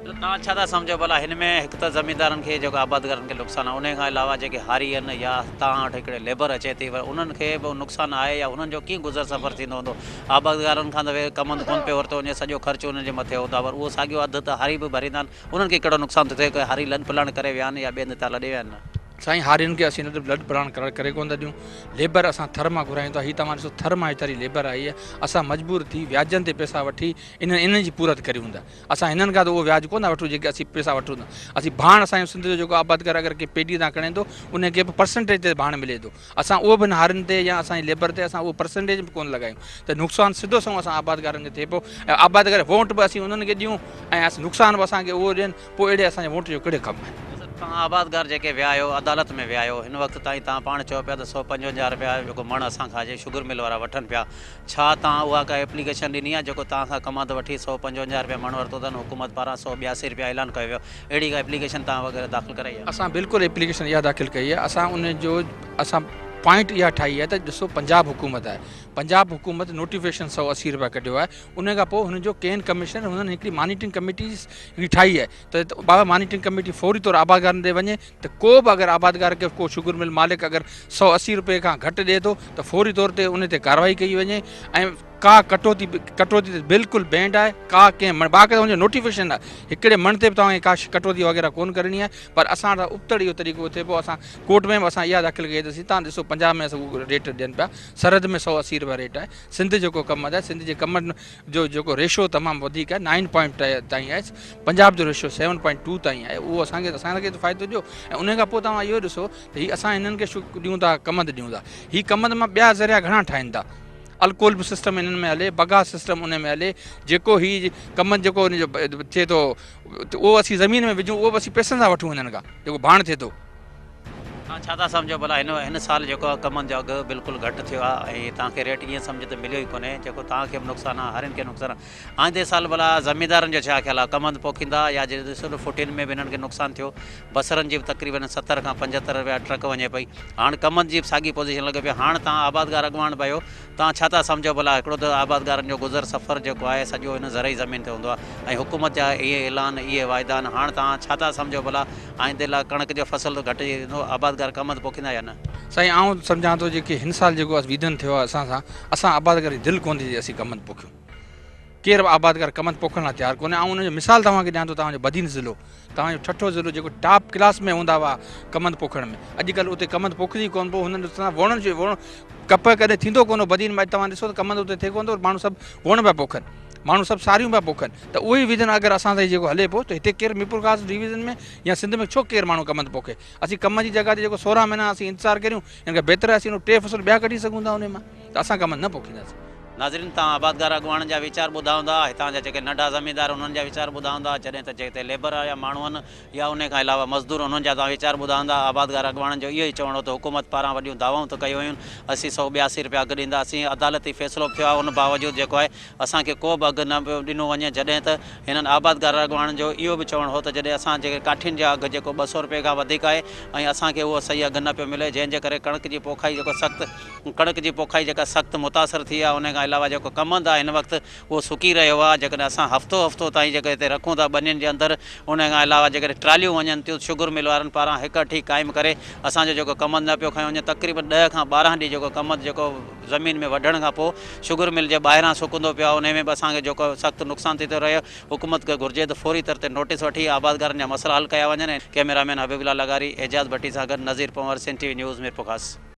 توهان ڇا ٿا سمجهو ڀلا هن ۾ هڪ ته زميندارن کي جيڪو آبادگارن کي نقصان آهي انهي کان علاوه جيڪي هاري آهن يا توهان وٽ هڪڙي ليبر اچي ٿي پر انهن کي به نقصان آهي يا انهن جو ڪيئن گذر سفر ٿيندو هوندو آبادگارن کان ته ڪمند ڪونه پيو ورتو وڃي سڄو خرچ انهن جي مٿي هوندو آهي پر اهو ساڳيو اڌ ته هاري به ڀريندا آهن انهن کي ڪهڙو نقصان ٿو ٿئي ڪي هاري لڏ پلاڻ ڪري ويا آهن يا ٻين هتان لڏي ويا آهن. سائين هارين کي اسين لڏ پلاڻ ڪري ڪونه ٿا ڏيون ليبر اسان ٿر مان گهرايون ٿا هي توهان ڏسو ٿر مان هيتري ليبر آئي آهي اسان مجبور ٿي وياجن تي پئسا وٺي انهن انهن جي پورت ڪريون ٿا اسان هنن کان ته اهو وياج ڪونه ٿا وٺون جيڪي اسين پئسا وٺون ٿا اسين ڀاڻ اسان جو سنڌ جو جيڪو آبادگار اگر ڪنهن پيڊي تان کڻي ٿو ان کي به پرسنٽيج تي ڀاڻ ملي ٿو اسان اهو به نه هارين تي يا اسان جي ليبر تي اسان اهو پرسنٽيج به ڪونه لڳايون ته نقصان سڌو سنئون اسان آبادگارن کي ٿئي پيو ۽ آبادگار وونٽ به اسين انهن کي ڏيون ۽ نقصان به اسان کي اهو ڏين پوء اهڙي اسان جي وونٽ جو ڪهڙو ڪم آهي. توهان آبادگار جيڪي ويا آهيو عدالت ۾ ويا آهيو هن وقت تائين توهان پاڻ چئو پيا ته 155 رپيا جيڪو مڻ اسان کان جي شگر مل وارا وٺن پيا ڇا توهان اها ڪا ايپليڪيشن ڏني آهي جيڪو توهان کان ڪمند وٺي 155 رپيا مڻ ورتو اٿن حڪومت پاران 182 رپيا اعلان ڪيو ويو اهڙي ڪا ايپليڪيشن توهان وغيره داخل ڪرائي آهي. اسان بلڪل ايپليڪيشن اها داخل ڪئي آهي اسان ان جو اسان پوائنٽ اها ٺاهي آهي ته ڏسو پنجاب حڪومت آهي پنجاب حڪومت نوٽيفڪيشن 180 رپيا ڪڍيو آهي ان کان پوء هن جو ڪين ڪمشنر هنن هڪڙي مانيٽرنگ ڪميٽي هڪڙي ٺاهي آهي ته بابا مانيٽرنگ ڪميٽي فوري طور آبادگارن ڏي وڃي ته ڪو به اگر آبادگار کي ڪو شگر مل مالڪ اگر 180 روپئي کان گهٽ ڏئي ٿو ته فوري طور تي ان تي ڪارروائي ڪئي وڃي ۽ ڪا ڪٽوتي ڪٽوتي ته بلڪل بينڊ آهي ڪا ڪنهن مڻ باقاعده ان جو نوٽيفڪيشن آهي هڪڙي مڻ تي به توهان کي ڪا ڪٽوتي وغيره ڪون ڪرڻي آهي پر اسان وٽ ابتڙ اهو طريقو ٿئي پيو اسان ڪورٽ ۾ به اسان اها داخل ڪئي اٿسين تان ڏسو پنجاب ۾ اسان ريٽ ڏين پيا سرحد ۾ 180 روپيا ريٽ آهي سنڌ جيڪو ڪمند آهي سنڌ جي ڪمند جو جيڪو ريشو تمام وڌيڪ آهي نائن پوائنٽ تائين آهي پنجاب جو ريشو سيون پوائنٽ ٽو تائين آهي اهو اسان کي اسان کي ته فائدو ڏيو ۽ ان کان پوء توهان اهو ڏسو ته هي اسان هنن کي ڏيون ٿا ڪمند ڏيون ٿا هي ڪمند مان ٻيا ذريعا گهڻا ٺاهين ٿا الڪول به سسٽم انهن ۾ هلي بگا سسٽم ان ۾ هلي جيڪو هي ڪمند جيڪو ان جو ٿئي ٿو اهو اسين زمين ۾ وجهون اهو به اسين پئسن سان وٺون هنن کان جيڪو ڀاڻ ٿئي ٿو. توهان ڇا ٿا سمجهو ڀلا هن هن سال جيڪو آهي ڪمند جو اگهه بلڪل گهٽ ٿيو آهي ۽ توهان کي ريٽ ائين سمجهه ته مليو ئي ڪونهي جيڪو توهان کي به نقصان آهي هارين کي نقصان آهي آئندي سال ڀلا زميندارن جو ڇا خيال آهي ڪمند پوکيندا يا جي ڏسو ته ڦٽين ۾ به هنن کي نقصان ٿيو بصرن جي به تقريبن 70 کان 75 رپيا ٽرڪ وڃي پئي هاڻ ڪمند جي به ساڳي پوزيشن لڳي پئي هاڻ توهان آبادگار اڳواڻ به آهيو توهان ڇا ٿا سمجهو ڀلا هڪڙو ته آبادگارن جو گذر سفر جيڪو آهي سڄو هن زرعي زمين تي هوندو آهي ۽ حڪومت جا اهي اعلان اهي واعدا آهن هاڻ توهان ڇا ٿا سمجهو ڀلا آئندي لاء ڪڻڪ جو فصل ته گهٽجي ويندو آبادگار ڪمند پوکيندا يا نه؟ سائين آئون سمجهان ٿو جيڪي هن سال جيڪو ويڌن ٿيو آهي اسان سان اسان آبادگار جي دل ڪونه ٿي چئي اسين ڪمند پوکيون ڪير به آبادگار ڪمند پوکڻ لاء تيار ڪونهي آئون ان جو مثال توهان کي ڏيان ٿو توهان جو بدين ضلعو توهان جو ٺٽو ضلعو جيڪو ٽاپ ڪلاس ۾ هوندا هئا ڪمند پوکڻ ۾ اڄڪلهه اتي ڪمند پوکجي ڪونه پيو هنن ڏسندا ووڻن جو ووڻ ڪپهه ڪڏهن ٿيندو ڪونه هو بدين ۾ اڄ توهان ڏسو ته ڪمند اتي ٿئي ڪونه ٿو ماڻهو سڀ ووڻ پيا پوکن ماڻهو سڀ ساريون پيا پوکن ته اهو ئي ويزن اگر اسان سان جيڪو هلي پيو ته هتي ڪير ميرپورخاص ڊويزن ۾ يا سنڌ ۾ ڇو ڪير ماڻهو ڪمند پوکي اسين ڪم جي جڳهه تي جيڪو 16 مهينا اسين انتظار ڪريون ان کان بهتر آهي اسين ٽي فصل ٻيا ڪڍي سگهون ٿا انهي مان ته اسان ڪمند نه پوکينداسين. ناظرين توهان آبادگار اڳواڻن جا ويچار ٻڌا هوندا، هتان جا جيڪي ننڍا زميندار انهن جا ويچار ٻڌا هوندا، جڏهن ته جيڪي ليبر يا ماڻهو آهن يا انهي کان علاوه مزدور انهن جا توهان ويچار ٻڌا هوندا، آبادگار اڳواڻن جو اهو ئي چوڻ هو ته حڪومت پاران وڏيون دعوائون ته ڪيون ويون اسين 182 رپيا اگهه ڏينداسين، عدالتي فيصلو به ٿيو آهي ان باوجود جيڪو آهي اسان کي ڪو به اگهه نه پيو ڏنو وڃي، جڏهن ته هنن آبادگار اڳواڻن جو اهو به چوڻ هو ته جڏهن اسان جي ڪاٺين جا اگهه جيڪو 200 رپئي کان وڌيڪ آهي ۽ اسان کي اهو صحيح اگهه نه پيو ملي جنهن جي ڪري ڪڻڪ جي پوکائي جيڪو سخت ڪڻڪ جي پوکائي جيڪا سخت متاثر ٿي آهي انهي کان علاوه جيڪو ڪمند آهي هن وقت اهو سڪي رهيو آهي جيڪڏهن اسان هفتو هفتو تائين جيڪو هتي رکون ٿا ٻنين جي اندر انهي کان علاوه جيڪڏهن ٽراليون وڃن ٿيون شگر مل وارن پاران هڪ اٺي قائم ڪري اسان جو جيڪو ڪمند نه پيو کنيو وڃي تقريبن 10 کان 12 ڏينهن جيڪو ڪمند جيڪو زمين ۾ وڍڻ کان پوء شگر مل جي ٻاهران سڪندو پيو آهي انهي ۾ به اسان کي جيڪو سخت نقصان ٿي ٿو رهيو حڪومت کي گهرجي ته فوري طور تي نوٽيس وٺي آبادگارن جا مسئلا حل ڪيا وڃن ڪئميرا مين حبيب الله لغاري اعجاز ڀٽي سان گڏ Nazir Panhwar Sindh T V news Mirpurkhas.